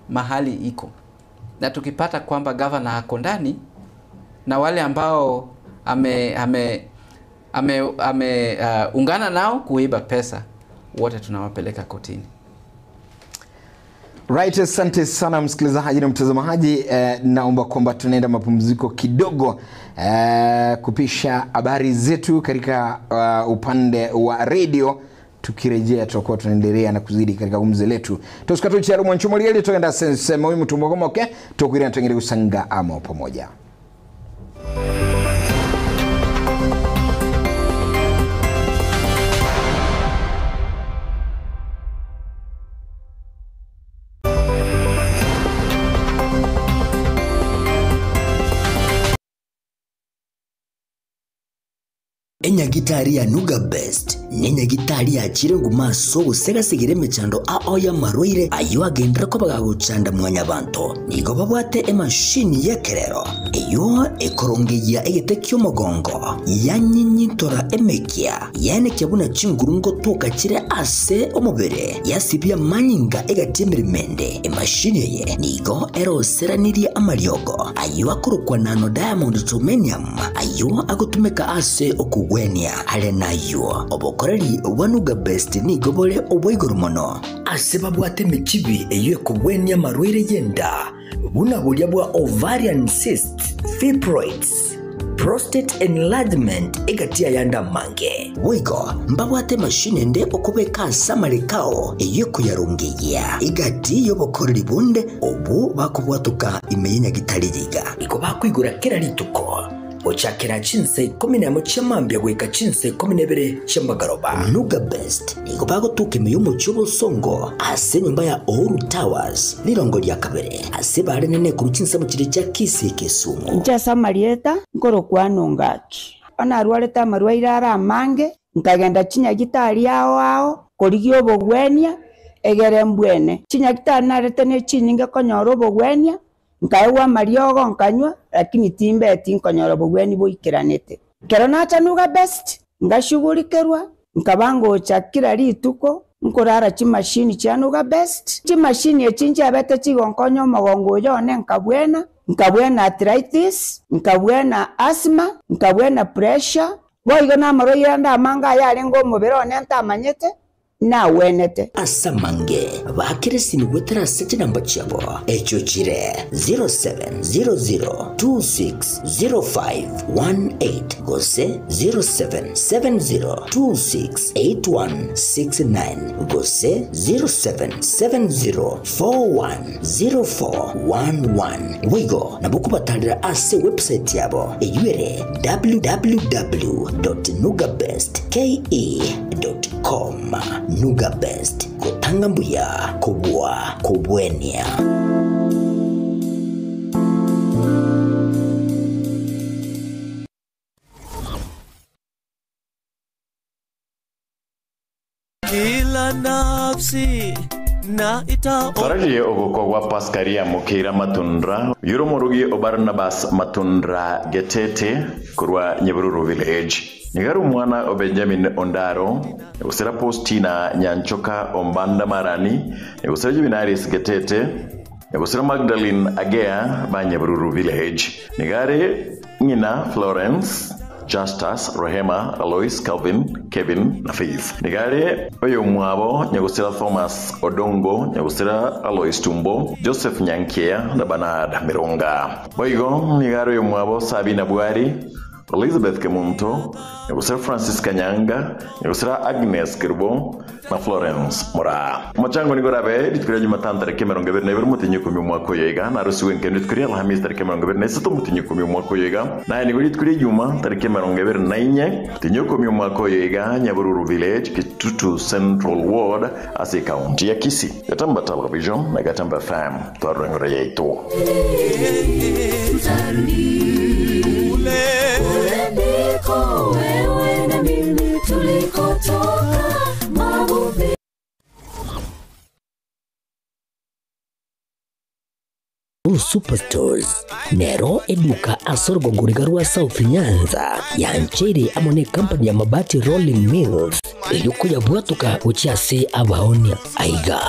mahali iko. Na tukipata kwamba governor ako ndani na wale ambao ungana nao kuiba pesa, wote tunawapeleka kotini. Right, asante sana msikilizaji na mtazamaji. Naomba kwamba tunaenda mapumziko kidogo, kupisha habari zetu katika upande wa radio. Tukirejea tutakuwa tunaendelea na kuzidi katika gumzo letu. Tusikatu chiaru mwanchumolieli tugenda sema huyu mtu mmoja okay, tukwira tuengere kusanga amo pamoja. Enyagitari ya Nuga Best nenyagitari ya chirengu maso gusegasigire emechando ao ya marwaire ayo agendera ko bagaguchanda mwanya banto nigo babwate emashini yekerero eyo ekorongeya egete ky'omugongo yanyinyintora emekia yane kyabuna chingurungo toka chire ase omubere yasibya manyinga egati emirimende emashini eye nigo eroseranirie amariogo ayo akorokwa nano diamond tomenium ayo agotumeka ase okugwenia ale nayo obokoreri bwa Nuga Best nigo bore obwaigoro mono ase babwate emichibi eyo ekobwenia marwaire yenda buna buria bwa ovarian cyst, fibroids, prostate enlargement egatia yanda mange wigo mbabwate mashine nde okubeka samarikao eyo kuyarungiya igati yobokoreri bunde obu bakubwatuka imenya gitariga iko bakwigura kera rituko Gochakera chinse 11 chiamambia goika chinse 12 chiamagaroba. Nuga Best nigo bagotuka emeyumo chi'obosongo ase enyomba ya Uhuru Towers lirongo ria kabere ase barenene koru chinsemo chiri chia Kisii Kisumu. Nchasa marieta nkorokwana ngaki onarwarete amarwaire ara amange nkagenda chinyagitari ao ao korigia obogwenia egere mbwene chinyagitari narete ne chinyinge konyora obogwenia nkaewa mariogo nkanywa lakini timbeti nkonyora obogweni boikeranete kero nacha Nuga Best ngashughulikerwa nkabangocha kila rituko nkorara chimashini chia Nuga Best chimashini echinji abete chigonkonya omogongo oyo one nkabwena nkabwena arthritis nkabwena asthma nkabwena pressure boigo namarwaire ndamanga ayarenga omobere one ntamanyete nawenete. Asamange bakirisi gwetera sete namba chiabo echo chire 0700260518 gose 0770268169 gose 0770410411 wigo nabukubatalira ase website yabo eyuere www.nugabestke.com. Nuga Best kotanga mbuya kobua kobwenia. Kila nafsi na ita Taraji ogokogwa Paskaria Mukira Matundra yuro murugi o Barnabas Matundra Getete kurwa Nyebururu village Nigaru mwana o Benjamin Ondaro Usera Postina Nyanchoka Ombanda Marani Usera Juvenaris Getete Usera Magdalene Agea ba Nyebururu village Nigare Ngina Florence Justus, Rehema, Alois, Calvin, Kevin na Faith. Nigare oyo mwabo Nyagusira Thomas Odongo, Nyagusira Alois Tumbo, Joseph Nyankia na Bernard Mironga. Boigo nigare oyo mwabo Sabina Bwari, Elizabeth Kemunto, Nyagusira Francis Kanyanga, Nyagusira Agnes Kirbo na Florence Mora. Machango nigorabe ditukuria Jumatano tariki 22 mutinyi 10 mwaka oyo na rusiwe nkendo ditukuria Alhamisi tariki 23 mutinyi 10 mwaka oyo na nigo ditukuria Juma tariki 24 mutinyi 10 mwaka oyo Nyabururu village Kitutu Central Ward ase county ya Kisii. Gatamba Television na Gatamba FM twarengora yaitu. Wewe na mimi tulikotoka mavupi. Superstores Nero eduka asorgongorigarwa South Nyanza yanchere amone company ya Mabati Rolling Mills eyuko yabwatuka uchiase abaonia aiga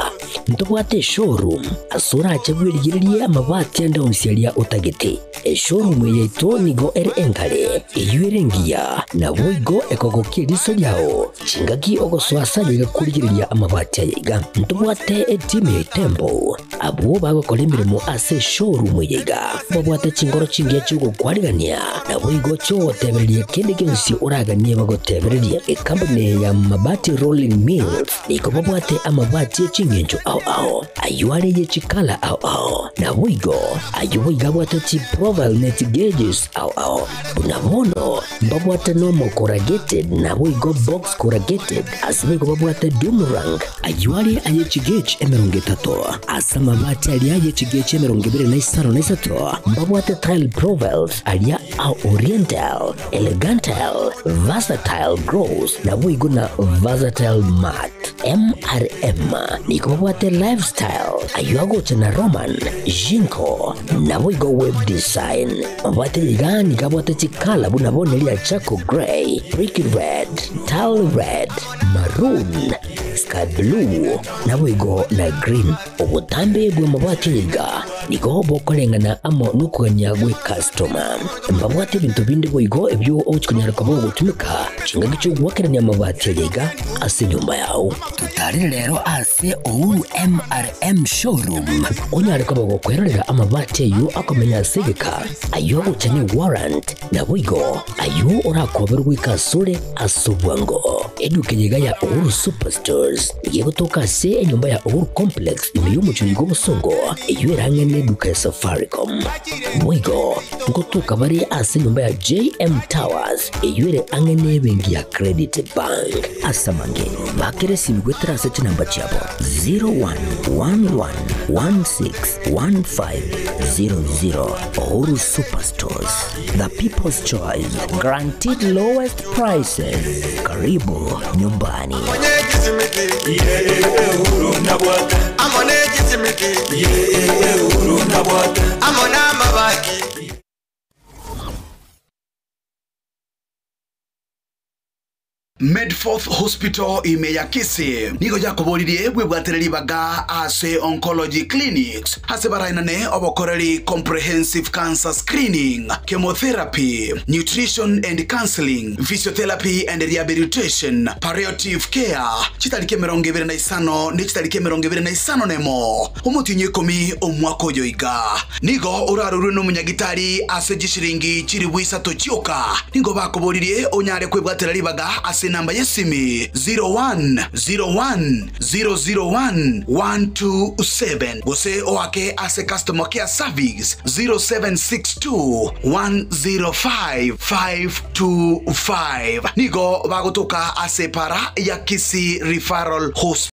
ntobwate showroom asura achebwirigirie amabati andonsialia utagete showroom yetu nigo ere enkare eyuerengia na boigo ekogokiriso lyao chingaki ogoswasa kurigiria amabati aiga ntobwate etime tembo abo bagokora emirimo ase showroom yega babwate chingoro chingia chugokwarigania na boigo chotebereria kende gionsi uraganie bagotebereria ekampani ya Mabati Rolling Mills niko babwate amabati chingencho ao ao ayuare ye chikala ao ao na boigo ayuiga bwate chi profile net gauges ao ao bunabono babwate nomo corrugated na boigo box corrugated asiboigo babwate doomerang ayuare aye chigauge 30 asamabati aliaye chigauge 25 mbabwate tile profiles alia au oriental elegantal versatile gross na boigo na versatile mat MRM niko babwate lifestyle ayuagocha na Roman Jinko na boigo web design babwate igani kabwate chikala bunabonelia charcoal gray brick red tile red maroon sky blue na boigo na green obutambe bwa mabati yiga niko bokolengana amo nukuganya gwe customer mbabwate bintu bindi boigo ebyo ochukunyara kabo gutumika chinga gicho gwakeranya mabati yiga ase nyumba yao tutari lero ase Uhuru MRM showroom onyare kabo gokwerera amabati yo akomenya segeka ayo guchane warrant na boigo ayo orakoberwa ikasure asubwango eduke yiga ya Uhuru Superstores yegotoka se enyumba ya Uhuru Complex imiyumucho yigo busongo eyo erangene neduka ya Safaricom Boigo ngotoka bari ase nyumba ya JM Towers eyure ang'e bengi ya Credit Bank asamange bakere simigwetera ase chinamba chiabo 0111161500. Uhuru Superstores, the people's choice, guaranteed lowest prices. Karibu nyumbani. Medforth Hospital imeyakisi nigo jakoboririe bwebwatereri baga ase oncology clinics ase barainane obokoreri comprehensive cancer screening, chemotherapy, nutrition and counseling, physiotherapy and rehabilitation, palliative care. Chitarike 25 ne chitarike 25 nemo omutinye 10 omwaka oyoiga nigo oraruru n'omunyagitari ase jishiringi chiribwisa tochioka nigo bakoboririe onyare kwebwatereri baga ase namba yesimi 0101 001 127 gose oake ase customer care service 0762 105 525 nigo bagotoka ase para ya Kisii Referral Hospital.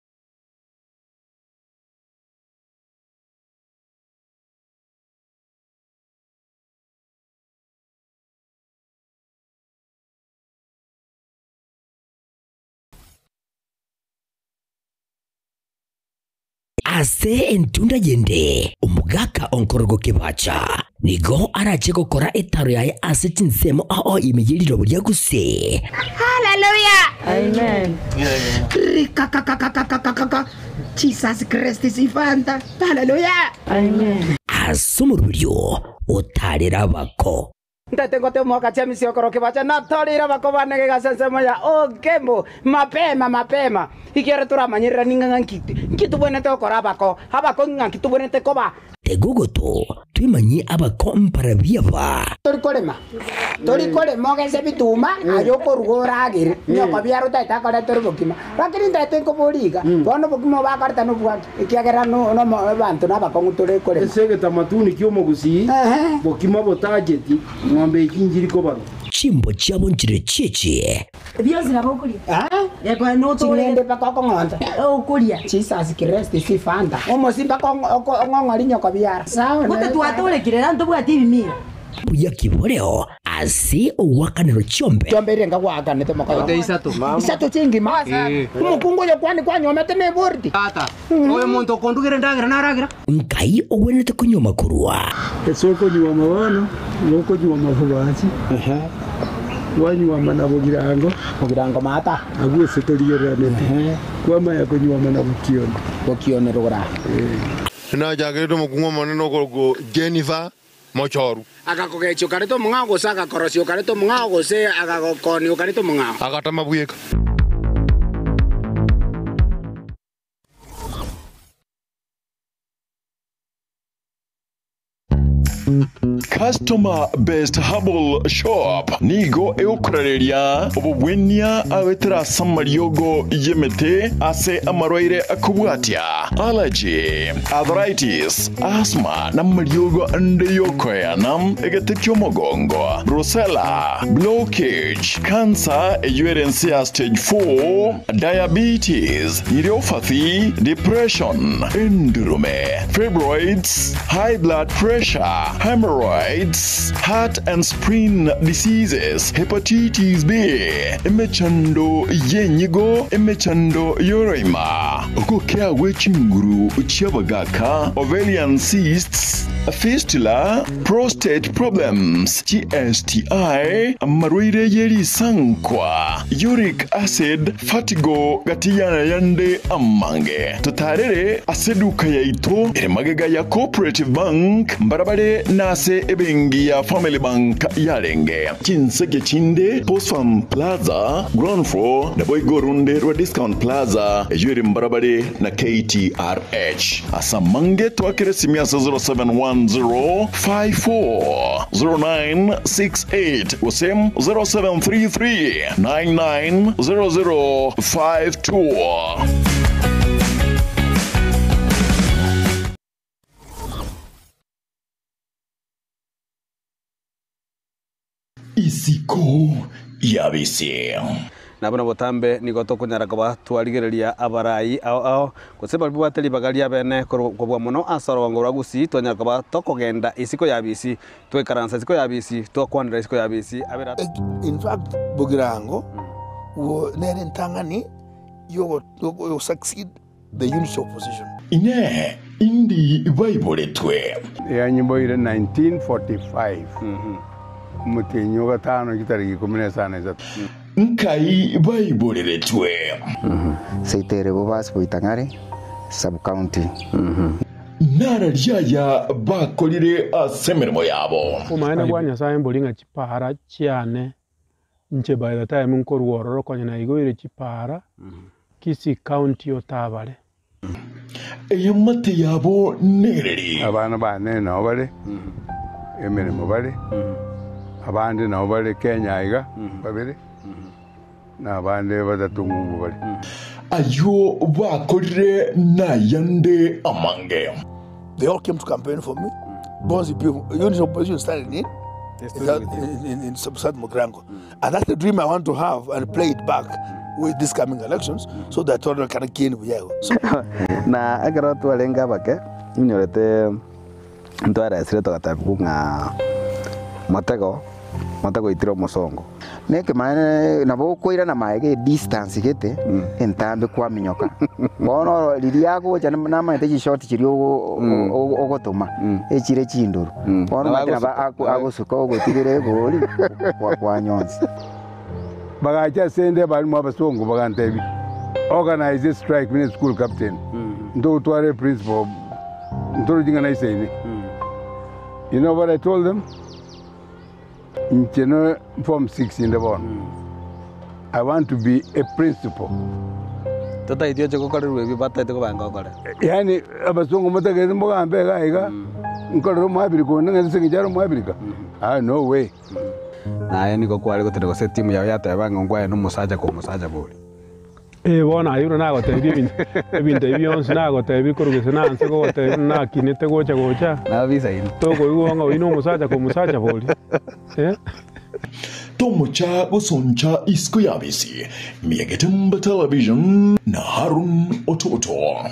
Ase entunda yende omugaka onkorogo kebacha nigo arache gokora etaro yaye ase chinsemo ao imeyiriro buria guse. Hallelujah, amen. Jesus Christ is ifanta. Hallelujah, amen. Asumurubyo otarera bako Ndatengote mwaka cha misiokoro kibacha na torira bakobane gasansemo ya ogembo mapema mapema ikere turamanyirira ninga nkiti nkitubonete okora bako abako nkitubonete koba tegogoto twimanyi abako mparabiaba tori kolema ogese bituma ayoko rugoragire nyoko biaro taita kora tori bokima lakini ndatengo boriga bono bokima bakarta no bwantu ikiagera no no bantu nabako ngutore kolema esege tamatuni kyomo gusi bokima botajeti ng'ombe ikinjiri kobaro chimbo chiabo nchire chichi byozi nabokulia yakwa no chingende pakoko ng'onda okulia Jesus Christ sifanda omosimba ng'ong'ori nyoko biara sawa gote twatolekire ranto bwati ibimira buya kiboreo ase owakanero chombe chombe renga gwakanete mokoyo isato chingi ma mukungu yo kwani kwanyomete ne bordi tata oyo muntu okondugire ndagira naragira nkai ogwenete kunyoma kurwa esoko nywa mabano noko nywa mabubachi wanywa mana bugirango bugirango mata agwese torigeranete kwama ya kunywa mana bukione bukione rugura na jagere mukungu maneno ko Jennifer Mochoru akakogecho kareto mungao gose akakorosio kareto mungao gose akakoni kareto mungao akatama bweka. Customer Best Herbal Shop nigo eukoreria obobwenia abetera samariogo yemete ase amarwaire akubwatia allergy, arthritis, asthma na mariogo ndeyokoyana egete kyomogongo, brucella, blockage, cancer eyuerensia stage 4, diabetes, neuropathy, depression, endurume, fibroids, high blood pressure, hemorrhoids, heart and spleen diseases, hepatitis B, emechando yenyigo, emechando yoroima, okokea wechinguru chiabagaka, ovarian cysts, fistula, prostate problems, GSTI, amarwaire yeri sankwa, uric acid, fatigo gatiyana yande amange. Tutarere aseduka yaito eremagega ya Cooperative Bank mbarabare nase ebengi ya Family Bank yarenge. Chinseke chinde Postfarm Plaza ground floor na Boigorunde rwa Discount Plaza ejwere mbarabare na KTRH. Asamange twakere simia 0710 54 0968 usem 0733 990052. Isiko yabisi nabona botambe nigo tokunyara koba twarigereria abarai ao ao gose bari bwateri bagaria bene kobwa mono asaro wango ragusi twanyara koba tokogenda isiko yabisi twekaransa isiko yabisi twakwanira isiko yabisi abera. In fact Bogirango wo nere ntangani yo succeed the unity opposition ine indi baiboletwe ya nyimbo ile 1945 mutinyo gatano gitariki 15 nkai baiboletwe seitere bobas boitangare sub county nara ryaya bakolire asemirimo yabo umaene bwa Nyasaye mbolinga chipara chiane nche by the time nkoruororo konya na igoire chipara Kisii county otabare eyamate yabo nereri abana bane nabo bare emirimo bare abandi nabo bare Kenya iga babiri na abandi badatungu bare ayo bakorire nayande amange. They all came to campaign for me. Bonzi people, unity opposition started in South Mugirango. And that's the dream I want to have and play it back with these coming elections so that all can gain Buyago. So na agero twalenga bake inyorete ntwara esire tokatabu nga motego motego itiro musongo neke mane nabo koira na maege distance gete entambe kwa minyoka bono liria gocha nama te short chiri ogotoma echire chinduru bono matira agosuka ogotigere gori kwa nyonzi bagacha sende bali mu abasongo bagantebi organize strike mini school captain ndo tware principal ndo jinga na iseni. You know what I told them? In form 6 in the born. I want to be a principal. Tata itio choko kare rubi bata itiko banga kare. Yani abasongo mata ke mboga ambe ga iga nkoro mo abiriko nga singi jaro mo abirika. Ah no way. Na yani ko kwari ko terego se timu ya yata banga ngwaye no musaja ko musaja boli. Bona ayuro nago tebi ebinto bionsi nago tebi korugese nanse go tebi na kinete gocha gocha na visa ino toko iwo nga ino musaja ko musaja boli Tomocha gosoncha isiko yabisi Miagetemba Television na Harun Ototo.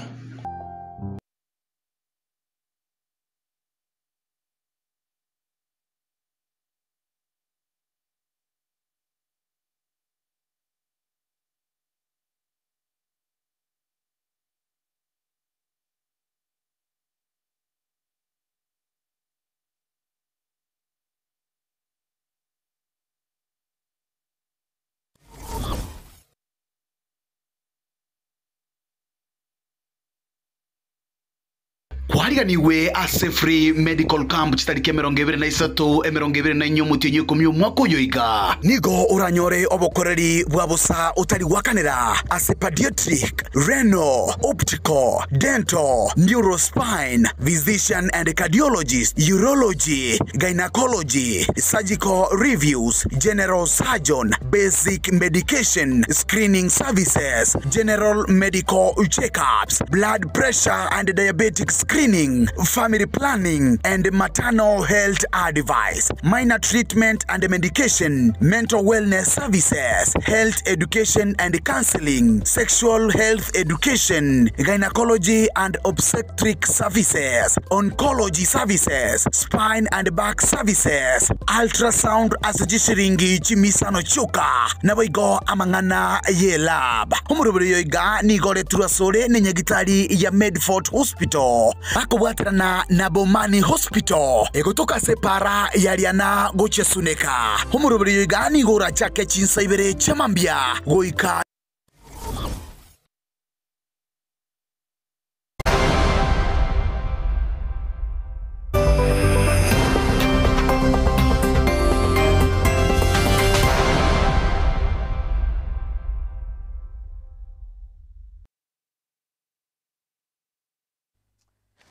Kwariganiwe ase free medical camp chitariki 23 24 mutinyi 10 mwaka uyu iga nigo uranyore obokoreri bwa busa utari wakanira ase pediatric, renal, optical, dental, neurospine, physician and cardiologist, urology, gynecology, surgical reviews, general surgeon, basic medication, screening services, general medical checkups, blood pressure and diabetic screening, family planning and maternal health advice, minor treatment and medication, mental wellness services, health education and counseling, sexual health education, gynecology and obstetric services, oncology services, spine and back services, ultrasound asijishiringi chimisano chuka naboigo amang'ana ye lab omurubiri yoiga nigore turasore nenyagitari ya Medford Hospital akobwaterana na Bomani Hospital egotoka separa yariana gochesuneka omurubiri yoiga nigora chake chinsaibere chamambia goika.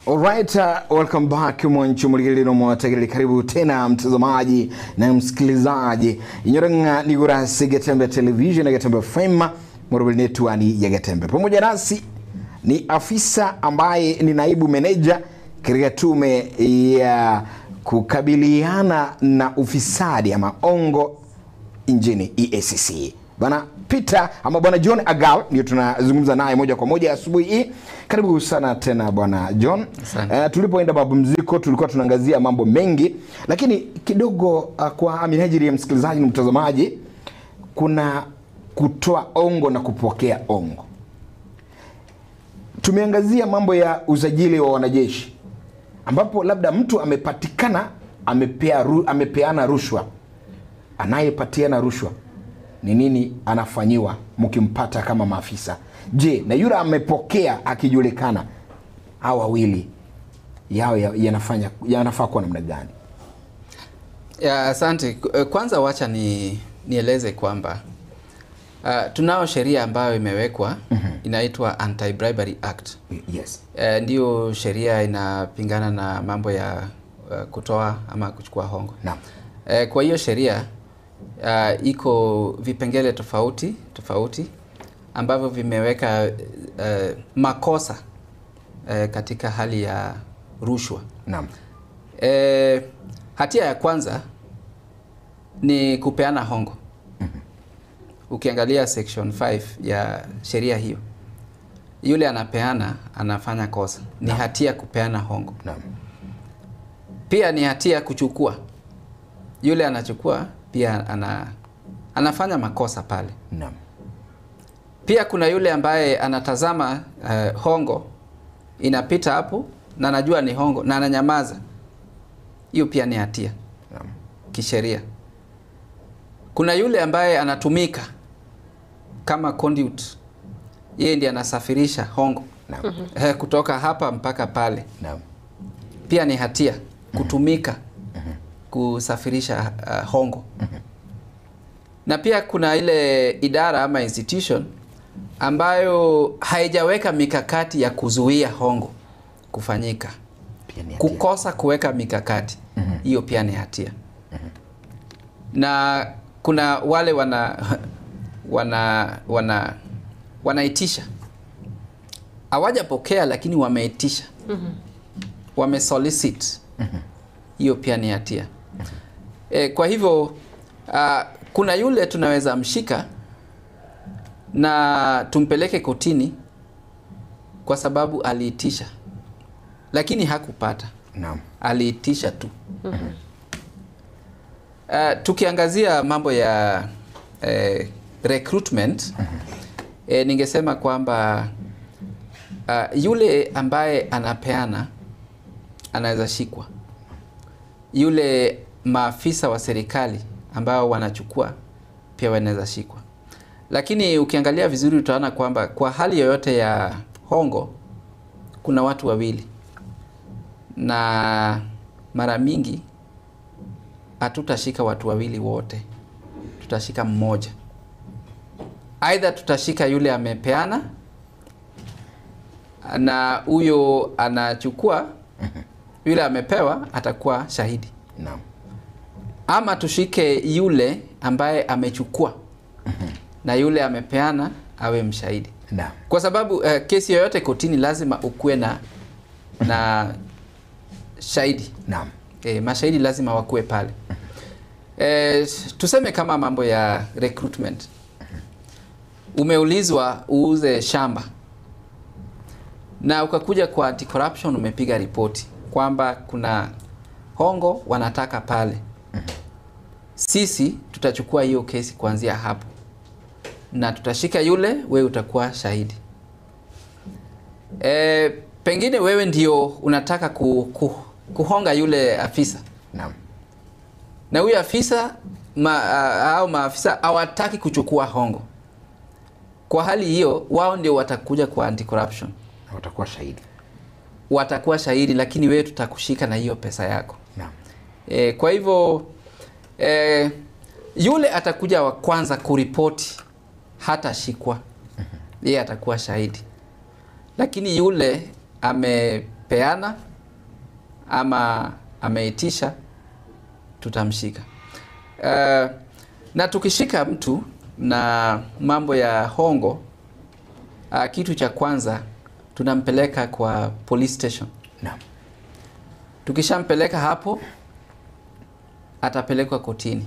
Alright, welcome back mwanchu muligilino mwategeli, karibu tena mtazamaji na msikilizaji. Inyoranga nigurasi Getembe Television na Getembe FM, murubili netu ani ya Getembe. Pamoja nasi ni afisa ambaye ni naibu meneja katika tume ya kukabiliana na ufisadi ama ongo nchini EACC. Bwana Peter ama Bwana John Agal ndio tunazungumza naye moja kwa moja asubuhi hii. Karibu sana tena Bwana John. Tulipoenda mapumziko tulikuwa tunaangazia mambo mengi, lakini kidogo kwa minajili ya msikilizaji na mtazamaji, kuna kutoa ongo na kupokea ongo. Tumeangazia mambo ya usajili wa wanajeshi ambapo labda mtu amepatikana amepeana rushwa. Anayepatiana rushwa ni nini anafanyiwa mkimpata kama maafisa? Je, na yule amepokea akijulikana, hawa wawili yao yanafaa kuwa namna gani? Ya, asante. Kwanza wacha nieleze kwamba tunao sheria ambayo imewekwa inaitwa Anti-Bribery Act. Yes. Ndiyo sheria inapingana na mambo ya kutoa ama kuchukua hongo. Naam. Kwa hiyo sheria iko vipengele tofauti tofauti ambavyo vimeweka makosa katika hali ya rushwa. Naam. Hatia ya kwanza ni kupeana hongo. Ukiangalia section 5 ya sheria hiyo, yule anapeana anafanya kosa. Ni hatia kupeana hongo. Naam. Pia ni hatia kuchukua. Yule anachukua pia anafanya makosa pale. Naam. Pia kuna yule ambaye anatazama hongo inapita hapo na anajua ni hongo na ananyamaza. Hiyo pia ni hatia. Naam. Kisheria. Kuna yule ambaye anatumika kama conduit. Yeye ndiye anasafirisha hongo. Naam. Kutoka hapa mpaka pale. Naam. Pia ni hatia kutumika kusafirisha hongo. Na pia kuna ile idara ama institution ambayo haijaweka mikakati ya kuzuia hongo kufanyika. Kukosa kuweka mikakati, hiyo pia ni hatia. Na kuna wale wanaitisha. Hawajapokea lakini wameitisha. Wamesolicit. Hiyo pia ni hatia. Kwa hivyo kuna yule tunaweza mshika na tumpeleke kotini kwa sababu aliitisha. Lakini hakupata. Naam. Aliitisha tu. Tukiangazia mambo ya recruitment, ningesema kwamba yule ambaye anapeana anaweza shikwa. Yule maafisa wa serikali ambao wanachukua pia wanaweza shikwa. Lakini ukiangalia vizuri utaona kwamba kwa hali yoyote ya hongo kuna watu wawili. Na mara mingi hatutashika watu wawili wote. Tutashika mmoja. Aidha tutashika yule amepeana na huyo anachukua, yule amepewa atakuwa shahidi. Naam. Ama tushike yule ambaye amechukua na yule amepeana awe mshahidi. Naam. Kwa sababu kesi yoyote kotini lazima ukuwe na shahidi. Naam. Mashahidi lazima wakuwe pale. Tuseme kama mambo ya recruitment. Umeulizwa uuze shamba na ukakuja kwa anti-corruption umepiga ripoti kwamba kuna hongo wanataka pale. Sisi tutachukua hiyo kesi kuanzia hapo na tutashika yule, wewe utakuwa shahidi. Pengine wewe ndio unataka kuhonga yule afisa. Naam. Na huyu afisa au maafisa hawataki kuchukua hongo. Kwa hali hiyo wao ndio watakuja kwa anti-corruption. Watakuwa shahidi. Watakuwa shahidi, lakini wewe tutakushika na hiyo pesa yako. Naam. Kwa hivyo yule atakuja wa kwanza kuripoti hatashikwa. Yeye atakuwa shahidi. Lakini yule amepeana ama ameitisha tutamshika. Na tukishika mtu na mambo ya hongo, kitu cha kwanza tunampeleka kwa police station. Naam. Tukishampeleka hapo Atapelekwa kotini.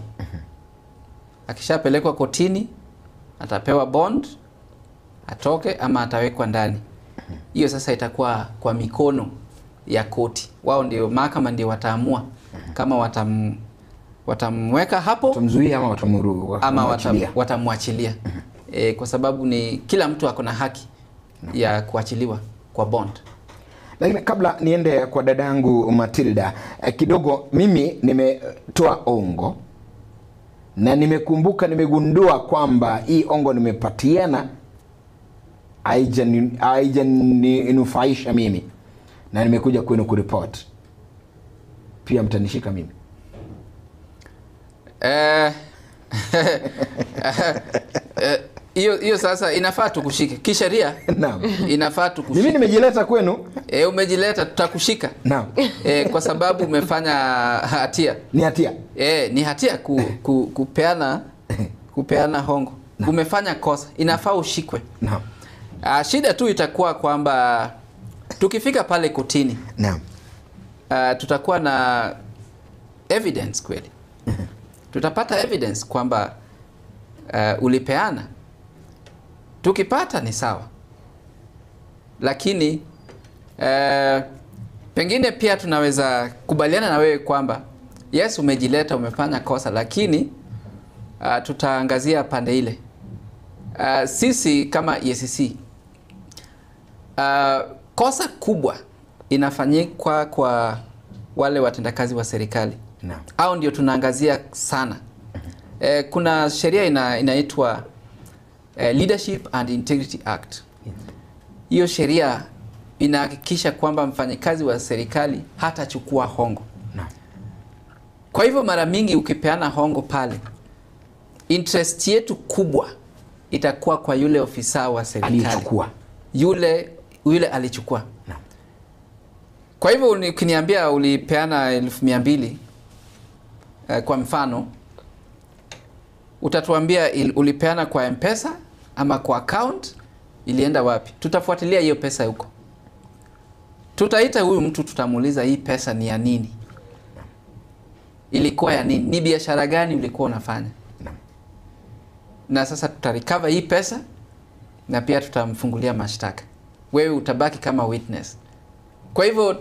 Akishapelekwa kotini atapewa bond, atoke ama atawekwa ndani. Hiyo sasa itakuwa kwa mikono ya koti. Wao ndio mahakama ndio wataamua kama watamweka hapo, watamzuia ama watamwachilia. Kwa sababu ni kila mtu ako na haki ya kuachiliwa kwa bond. Lakini kabla niende kwa dadangu Matilda, kidogo mimi nimetoa ongo na nimekumbuka, nimegundua kwamba hii ongo nimepatiana haijaninufaisha mimi, na nimekuja kwenu kuripoti. Pia mtanishika mimi? Hiyo sasa inafaa tukushike kisheria. Naam. Inafaa tukushike. Mimi nimejileta kwenu. Umejileta, tutakushika. Naam. Kwa sababu umefanya hatia. Ni hatia. Ni hatia kupeana hongo. Naam. Umefanya kosa, inafaa ushikwe. Naam. Shida tu itakuwa kwamba tukifika pale kotini. Naam. Tutakuwa na evidence kweli. Tutapata evidence kwamba ulipeana. Tukipata ni sawa. Lakini pengine pia tunaweza kubaliana na wewe kwamba yes, umejileta, umefanya kosa, lakini tutaangazia pande ile. Sisi kama EACC, kosa kubwa inafanyika kwa wale watendakazi wa serikali. Naam. Hao ndio tunaangazia sana. Kuna sheria inaitwa Leadership and Integrity Act. Hiyo sheria inahakikisha kwamba mfanyikazi wa serikali hatachukua hongo. Naam. Kwa hivyo mara mingi ukipeana hongo pale, interest yetu kubwa itakuwa kwa yule ofisa wa serikali alichukua. Yule alichukua. Naam. Kwa hivyo ukiniambia ulipeana 200,000 kwa mfano, utatuambia ulipeana kwa M-Pesa ama kwa account, ilienda wapi? Tutafuatilia hiyo pesa huko. Tutaita huyu mtu, tutamuuliza hii pesa ni ya nini? Ilikuwa ya nini? Ni biashara gani ulikuwa unafanya? Na sasa tutarecover hii pesa na pia tutamfungulia mashtaka. Wewe utabaki kama witness. Kwa hivyo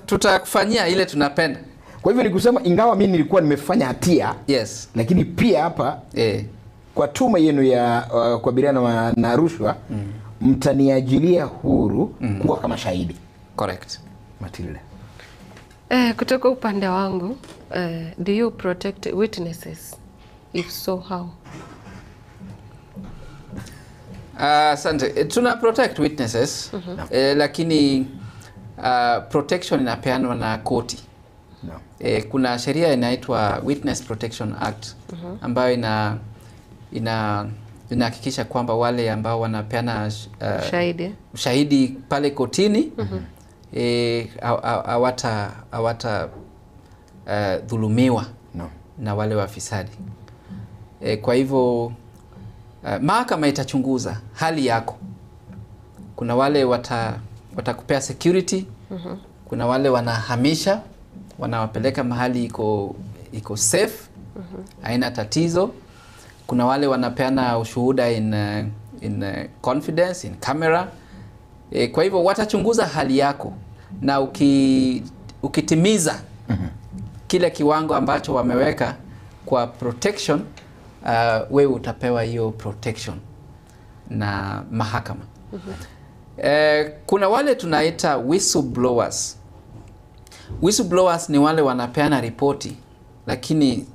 tutakufanyia ile tunapenda. Kwa hivyo ni kusema ingawa mimi nilikuwa nimefanya hatia, yes, lakini pia hapa kwa tume yenu ya kukabiliana na rushwa, mtaniajilia huru kuwa kama shahidi. Correct. Matilda. Kutoka upande wangu, do you protect witnesses? If so, how? Asante. Tuna protect witnesses, lakini protection inapeanwa na koti. No. Kuna sheria inaitwa Witness Protection Act, ambayo inahakikisha kwamba wale ambao wanapeana ushahidi pale kotini hawata dhulumiwa na wale wafisadi. Kwa hivyo mahakama itachunguza hali yako. Kuna wale watakupea security, kuna wale wanahamisha, wanawapeleka mahali iko safe, haina tatizo. Kuna wale wanapeana ushuhuda in confidence, in camera. Kwa hivyo watachunguza hali yako, na ukitimiza kile kiwango ambacho wameweka kwa protection, wewe utapewa hiyo protection na mahakama. Kuna wale tunaita whistleblowers. Whistleblowers ni wale wanapeana ripoti, lakini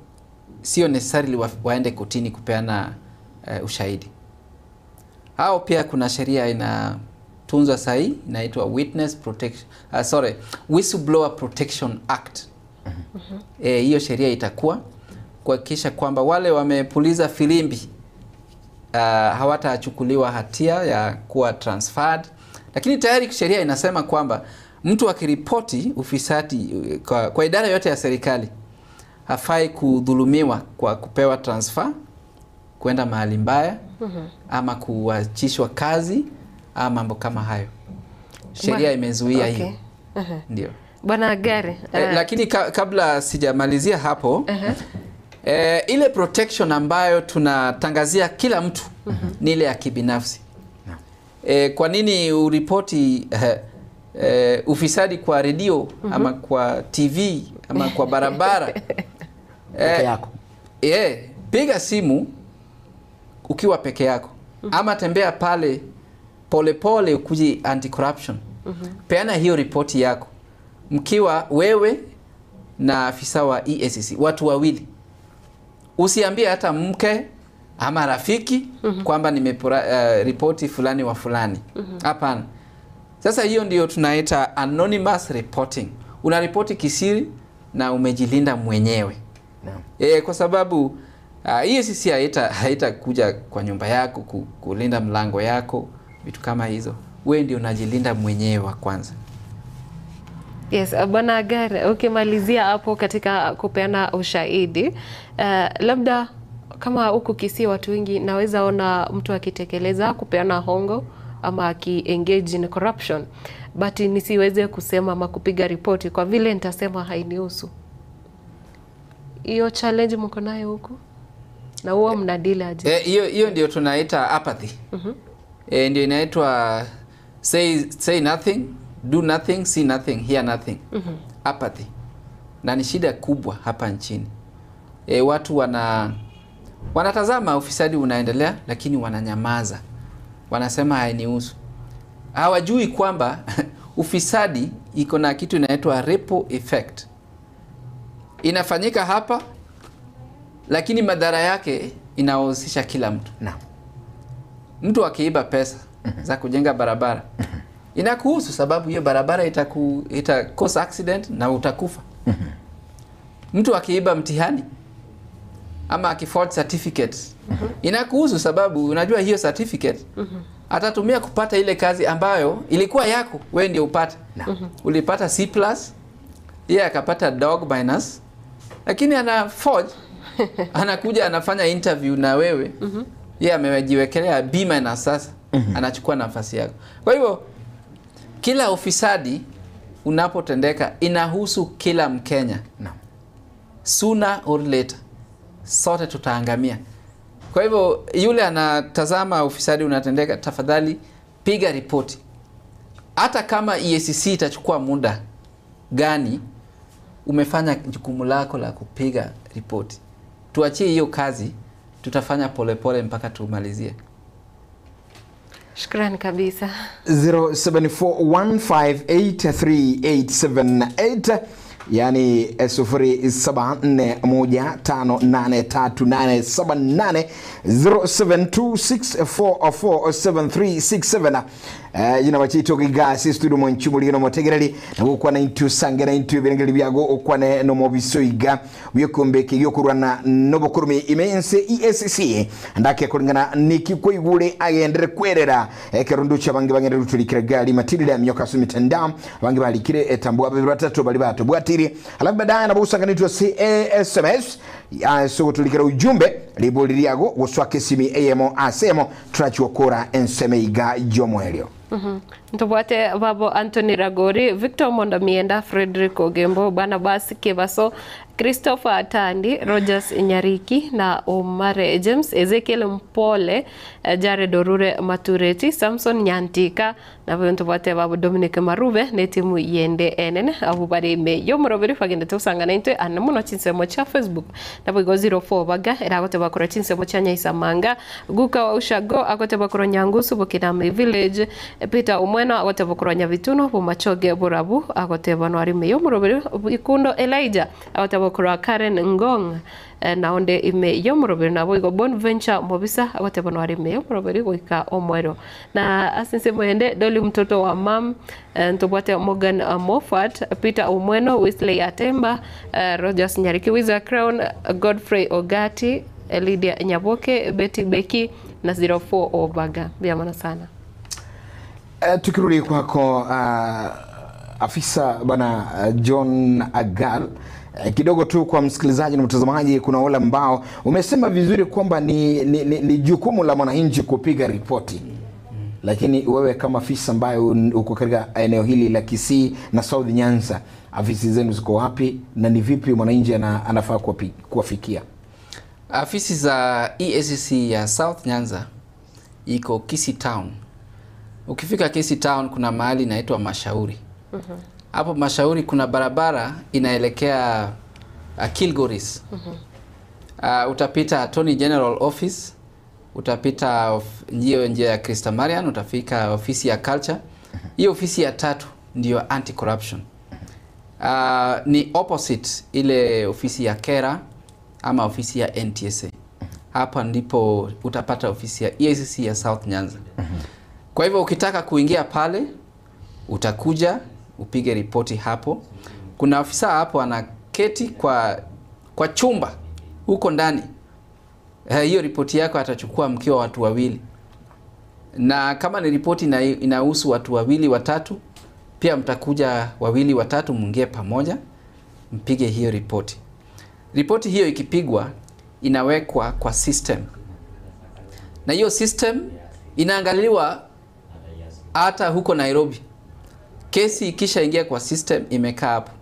sio necessarily waende kotini kupeana ushahidi. Hao pia kuna sheria inatunzwa sahi, inaitwa Whistleblower Protection Act. Hiyo sheria itakuwa kuhakikisha kwamba wale wamepuliza filimbi hawatachukuliwa hatia ya kuwa transferred. Lakini tayari sheria inasema kwamba mtu akiripoti ufisadi kwa idara yote ya serikali hafai kudhulumiwa kwa kupewa transfer kwenda mahali mbaya, ama kuachishwa kazi ama mambo kama hayo. Sheria imezuia hiyo. Ndio. Bwana Agari, Lakini kabla sijamalizia hapo, ile protection ambayo tunatangazia kila mtu ni ile ya kibinafsi. Kwa nini uripoti ufisadi kwa redio ama kwa TV ama kwa barabara? Peke yako. Piga simu ukiwa peke yako ama tembea pale polepole ukuje anti-corruption. Peana hiyo ripoti yako mkiwa wewe na afisa wa EACC, watu wawili. Usiambie hata mke ama rafiki kwamba nimepora ripoti fulani wa fulani. Hapana. Sasa hiyo ndio tunaita anonymous reporting. Unaripoti kisiri na umejilinda mwenyewe. Kwa sababu EACC haitakuja kwa nyumba yako kulinda mlango yako, vitu kama hizo. Wewe ndio unajilinda mwenyewe wa kwanza. Yes, Bwana Agari, ukimalizia hapo katika kupeana ushahidi, labda kama huku Kisii watu wengi naweza ona mtu akitekeleza kupeana hongo ama aki-engage in corruption, but nisiweze kusema ama kupiga ripoti kwa vile nitasema hainihusu. Hiyo challenge mko nayo huku? Na huwa mnadili aje? Hiyo ndio tunaita apathy. Ndio inaitwa say nothing, do nothing, see nothing, hear nothing. Apathy. Na ni shida kubwa hapa nchini. Watu wanatazama ufisadi unaendelea lakini wananyamaza. Wanasema hainihusu. Hawajui kwamba ufisadi iko na kitu inaitwa ripple effect. Inafanyika hapa lakini madhara yake inahusisha kila mtu. Naam. Mtu akiiba pesa za kujenga barabara inakuhusu, sababu hiyo barabara ita cause accident na utakufa. Mtu akiiba mtihani ama akiforge certificate inakuhusu, sababu unajua hiyo certificate atatumia kupata ile kazi ambayo ilikuwa yako, wewe ndio upate. Ulipata C+, yeye akapata dog minus, lakini ana forge, anakuja anafanya interview na wewe, yeye amejiwekelea B minus, sasa anachukua nafasi yako. Kwa hivyo kila ufisadi unapotendeka inahusu kila Mkenya. Sooner or later sote tutaangamia. Kwa hivyo yule anatazama ufisadi unatendeka, tafadhali piga ripoti. Hata kama EACC itachukua muda gani, umefanya jukumu lako la kupiga ripoti. Tuachie hiyo kazi, tutafanya polepole mpaka tumalizie. Shukrani kabisa. 0741583878, yani 0741583878, 0726447367. Jina wachito gigasi studio mwanchumuli no motegereli na gukwana intu sangera intu birengeli byago okwane no mobisoiga byokombe kiyokurwana no bokurumi imense EACC ndake kulingana niki koigure agendere kwerera ekerundu cha bangi bangendere rutulikira gali matirira myoka sumitanda bangi balikire etambwa babiri batatu bali bato bwatiri alafu baadaye na busanganitwa CASMS so tulikira ujumbe liboli lyago guswake simi AMO asemo trachokora ensemeiga jomwelio. Ntobwate babo Anthony Ragori, Victor Mondo Mienda, Frederick Ogembo, Barnabas Kebaso, Christopher Atandi, Rogers Nyariki na Omare James, Ezekiel Mpole, Jared Orure Matureti, Samson Nyantika na ntobwate babo Dominic Marube ne timu yende enene abu bari me yomuroberi fagende tusangana intwe anamuno chinsemo cha Facebook na bwigo 04 baga eragote bakora chinsemo cha Nyaisamanga guka wa ushago agote bakora Nyangusu Bukinami Village Peter Omweno agote bakora Nyabituno Bumachoge Burabu agote banwari me yomuroberi Ikundo Elijah agote bakora Karen Ngong naonde ime yomuroberi na bwigo Bonventure Mobisa agote banwari me yomuroberi goika Omwero na asinse mwende Doli mtoto wa mam ntobwate Morgan Moffat, Peter Omweno, Wesley Atemba, Rogers Nyariki, Wiza Crown, Godfrey Ogati, Lydia Nyaboke, Betty Beki na 04 Obaga. Biamana sana. Tukirudi kwako afisa bwana John Agal, kidogo tu kwa msikilizaji na mtazamaji, kuna wale ambao umesema vizuri kwamba ni jukumu la mwananchi kupiga ripoti. Lakini wewe kama afisa ambaye uko katika eneo hili la Kisii na South Nyanza, Afisi zenu ziko wapi na ni vipi mwananchi anafaa kuwafikia? Afisi za EACC ya South Nyanza iko Kisii Town. Ukifika Kisii Town kuna mahali inaitwa Mashauri. Hapo Mashauri kuna barabara inaelekea Kilgoris. Utapita Attorney General Office, utapita njia ya Krista Marian, utafika ofisi ya Culture. Hiyo ofisi ya tatu ndio anti-corruption. Ni opposite ile ofisi ya KERA ama ofisi ya NTSA. Hapa ndipo utapata ofisi ya EACC ya South Nyanza. Kwa hivyo ukitaka kuingia pale utakuja upige ripoti hapo. Kuna afisa hapo anaketi kwa chumba huko ndani. Hiyo ripoti yako atachukua mkiwa watu wawili. Na kama ni ripoti inahusu watu wawili watatu, pia mtakuja wawili watatu mwingie pamoja mpige hiyo ripoti. Ripoti hiyo ikipigwa inawekwa kwa system. Na hiyo system inaangaliwa hata huko Nairobi. Kesi ikishaingia kwa system imekaa hapo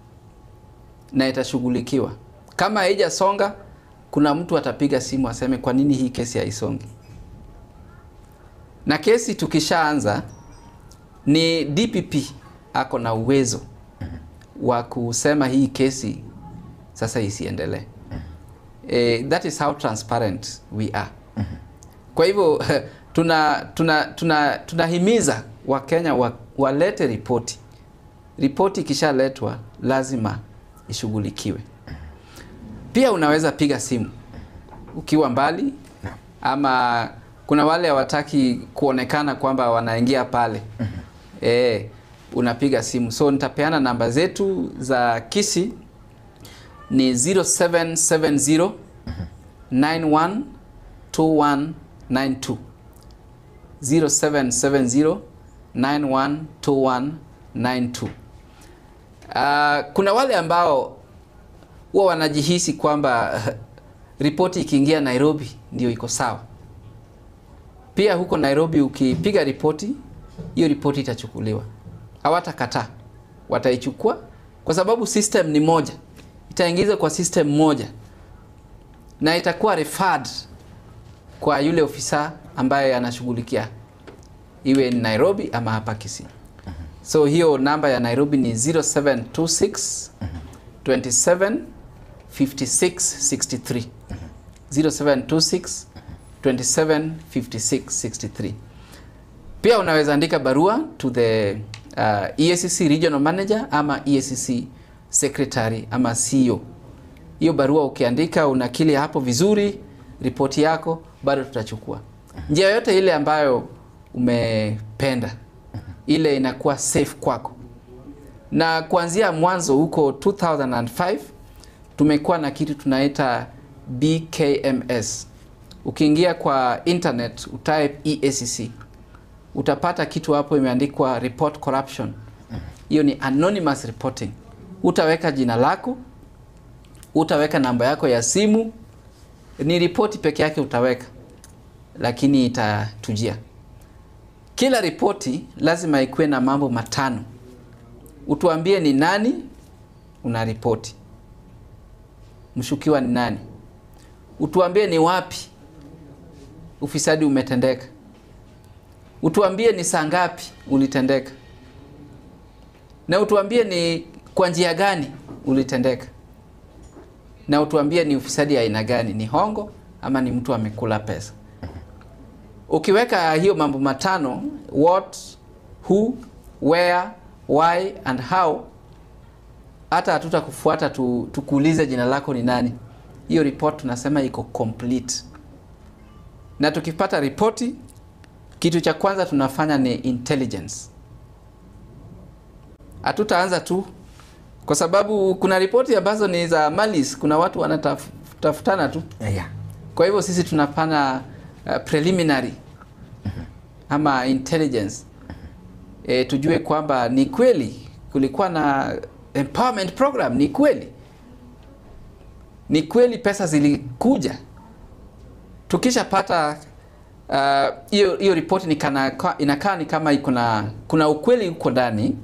na itashughulikiwa. Kama haijasonga, kuna mtu atapiga simu aseme kwa nini hii kesi haisongi. Na kesi tukishaanza ni DPP ako na uwezo wa kusema hii kesi sasa isiendelee. That is how transparent we are. Kwa hivyo tunahimiza Wakenya walete ripoti. Ripoti ikishaletwa lazima ishughulikiwe. Pia unaweza piga simu ukiwa mbali, ama kuna wale hawataki kuonekana kwamba wanaingia pale. Unapiga simu. So nitapeana namba zetu za Kisii ni 0770 91 2192. 0770 912192. Kuna wale ambao huwa wanajihisi kwamba ripoti ikiingia Nairobi ndio iko sawa. Pia huko Nairobi ukipiga ripoti, hiyo ripoti itachukuliwa. Hawatakataa. Wataichukua kwa sababu system ni moja. Itaingizwa kwa system moja na itakuwa referred kwa yule ofisa ambaye anashughulikia, iwe ni Nairobi ama hapa Kisii. So hiyo namba ya Nairobi ni 0726 27 56 63. 0726 27 56 63. Pia unaweza andika barua to the EACC Regional Manager ama EACC Secretary ama CEO. Hiyo barua ukiandika unakili hapo vizuri ripoti yako, bado tutachukua. Njia yote ile ambayo umependa, ile inakuwa safe kwako. Na kuanzia mwanzo huko 2005 tumekuwa na kitu tunaita BKMS. Ukiingia kwa internet utype EACC, utapata kitu hapo imeandikwa report corruption. Hiyo ni anonymous reporting. Utaweka jina lako, utaweka namba yako ya simu, ni ripoti peke yake utaweka, lakini itatujia. Kila ripoti lazima ikuwe na mambo matano. Utuambie ni nani una ripoti, mshukiwa ni nani, utuambie ni wapi ufisadi umetendeka, utuambie ni saa ngapi ulitendeka, na utuambie ni kwa njia gani ulitendeka, na utuambie ni ufisadi aina gani, ni hongo ama ni mtu amekula pesa. Ukiweka hiyo mambo matano, what, who, where, why and how, hata hatutakufuata tukuulize jina lako ni nani. Hiyo report tunasema iko complete. Na tukipata ripoti, kitu cha kwanza tunafanya ni intelligence. Hatutaanza tu, kwa sababu kuna ripoti ambazo ni za malice, kuna watu wanatafutana tu. Yeah. Kwa hivyo sisi tunafanya preliminary ama intelligence. Tujue kwamba ni kweli kulikuwa na empowerment program, ni kweli. Ni kweli pesa zilikuja. Tukishapata hiyo ripoti ni inakaa ni kama iko na kuna ukweli uko ndani.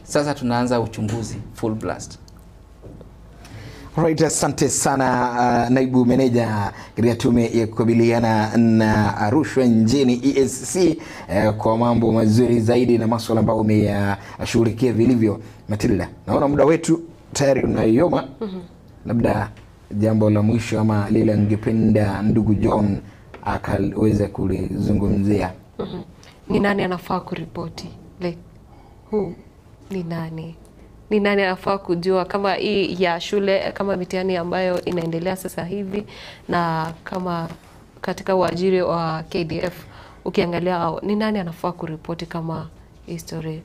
Sasa tunaanza uchunguzi full blast. Right, asante sana naibu meneja katika tume ya kukabiliana na rushwa nchini EACC kwa mambo mazuri zaidi na masuala ambayo umeyashughulikia vilivyo. Matilda, naona muda wetu tayari unayoma. Labda jambo la mwisho ama lile ningependa ndugu John akaweza kulizungumzia. Ni nani anafaa kuripoti? Like, who? Ni nani? Ni nani anafaa kujua kama hii ya shule, kama mitihani ambayo inaendelea sasa hivi, na kama katika uajiri wa KDF ukiangalia, ni nani anafaa kuripoti kama history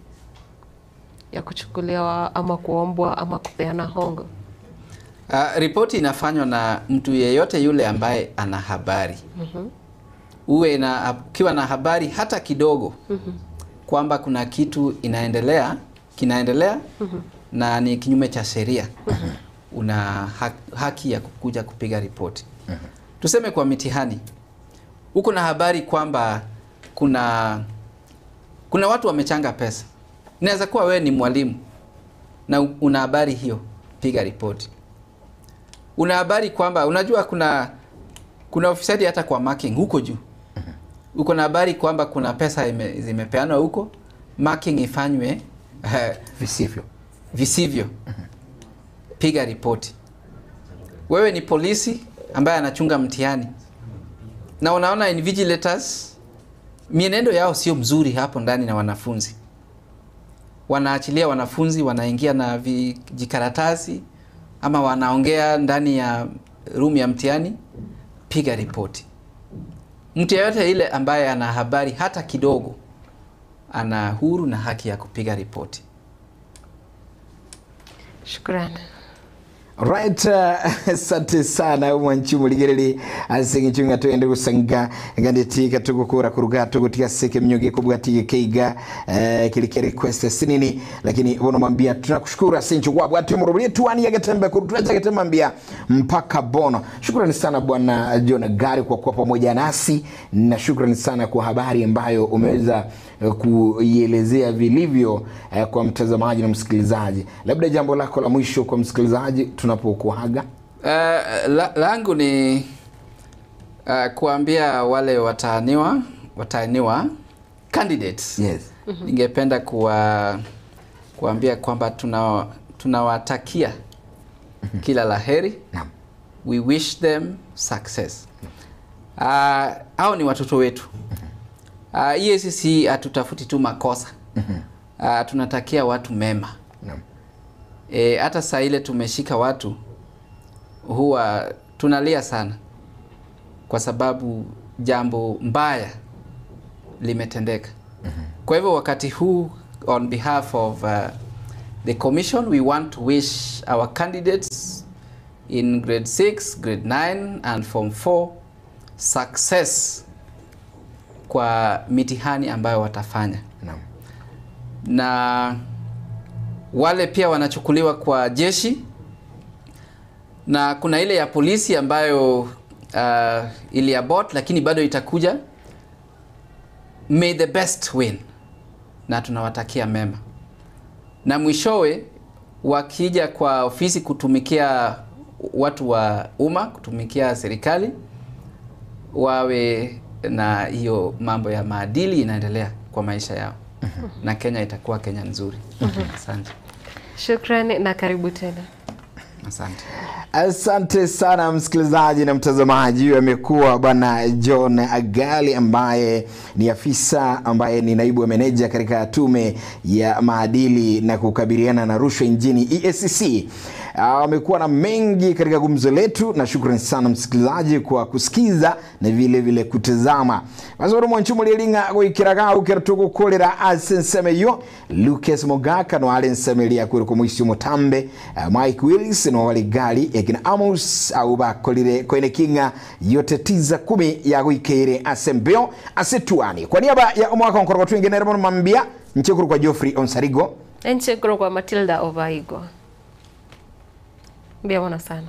ya kuchukuliwa ama kuombwa ama kupeana hongo? Ripoti inafanywa na mtu yeyote yule ambaye ana habari. Uwe na ukiwa na habari hata kidogo kwamba kuna kitu inaendelea, kinaendelea na ni kinyume cha sheria, una haki ya kukuja kupiga ripoti. Tuseme kwa mitihani, uko na habari kwamba kuna watu wamechanga pesa. Inaweza kuwa wewe ni mwalimu na una habari hiyo, piga ripoti. Una habari kwamba unajua kuna ufisadi hata kwa marking huko juu. Uko na habari kwamba kuna pesa zimepeanwa huko, marking ifanywe visivyo. Visivyo. Piga ripoti. Wewe ni polisi ambaye anachunga mtihani na unaona invigilators mienendo yao sio mzuri hapo ndani na wanafunzi. Wanaachilia wanafunzi wanaingia na vijikaratasi ama wanaongea ndani ya room ya mtihani, piga ripoti. Mtu yeyote ile ambaye ana habari hata kidogo ana huru na haki ya kupiga ripoti. Shukrani. Right, asante sana mwanchi muligereri asengi tuende gusanga ngandeti katugukura kuruga tugutia seke mnyoge kubwati keiga kilike request sinini, lakini bono mambia tunakushukuru asenchi kwa bwati murubiri tuani yagetembe kurutuacha getemambia mpaka bono. Shukrani sana bwana John Gari kwa kuwa pamoja nasi, na shukrani sana kwa habari ambayo umeweza kuielezea vilivyo kwa mtazamaji na msikilizaji. Labda jambo lako la mwisho kwa msikilizaji tunapokuaga? Langu ni kuambia wale watahiniwa candidates. Yes. Ningependa kuambia kwamba tunawatakia kila laheri. We wish them success. Hao ni watoto wetu. EACC hatutafuti tu makosa. Tunatakia watu mema. Hata saa ile tumeshika watu huwa tunalia sana kwa sababu jambo mbaya limetendeka. Kwa hivyo wakati huu, on behalf of the commission, we want to wish our candidates in grade 6, grade 9 and form 4 success kwa mitihani ambayo watafanya. Na wale pia wanachukuliwa kwa jeshi, na kuna ile ya polisi ambayo ili abort lakini bado itakuja. May the best win, na tunawatakia mema. Na mwishowe wakija kwa ofisi kutumikia watu wa umma, kutumikia serikali, wawe na hiyo mambo ya maadili inaendelea kwa maisha yao. Na Kenya itakuwa Kenya nzuri. Asante. Shukrani na karibu tena. Asante. Asante sana msikilizaji na mtazamaji. Huyu amekuwa bwana John Agali ambaye ni afisa ambaye ni naibu wa meneja katika tume ya maadili na kukabiliana na rushwa nchini EACC. Amekuwa na mengi katika gumzo letu, na shukrani sana msikilizaji kwa kusikiza na vile vile kutazama. Mazoro mwanchumo lielinga goikiraga ukiratugukorera asensemeyo Lucas Mogaka no alensemelia kuri kumwisi mutambe, Mike Willis no waligali ekina Amos au bakolire koine kinga yote 9:10 ya goikeire asembeo asetuani. Kwa niaba ya omwaka nkoroko twingenera mambia nchekuru kwa Geoffrey Onsarigo, nchekuru kwa Matilda Ovaigo. Mbia sana.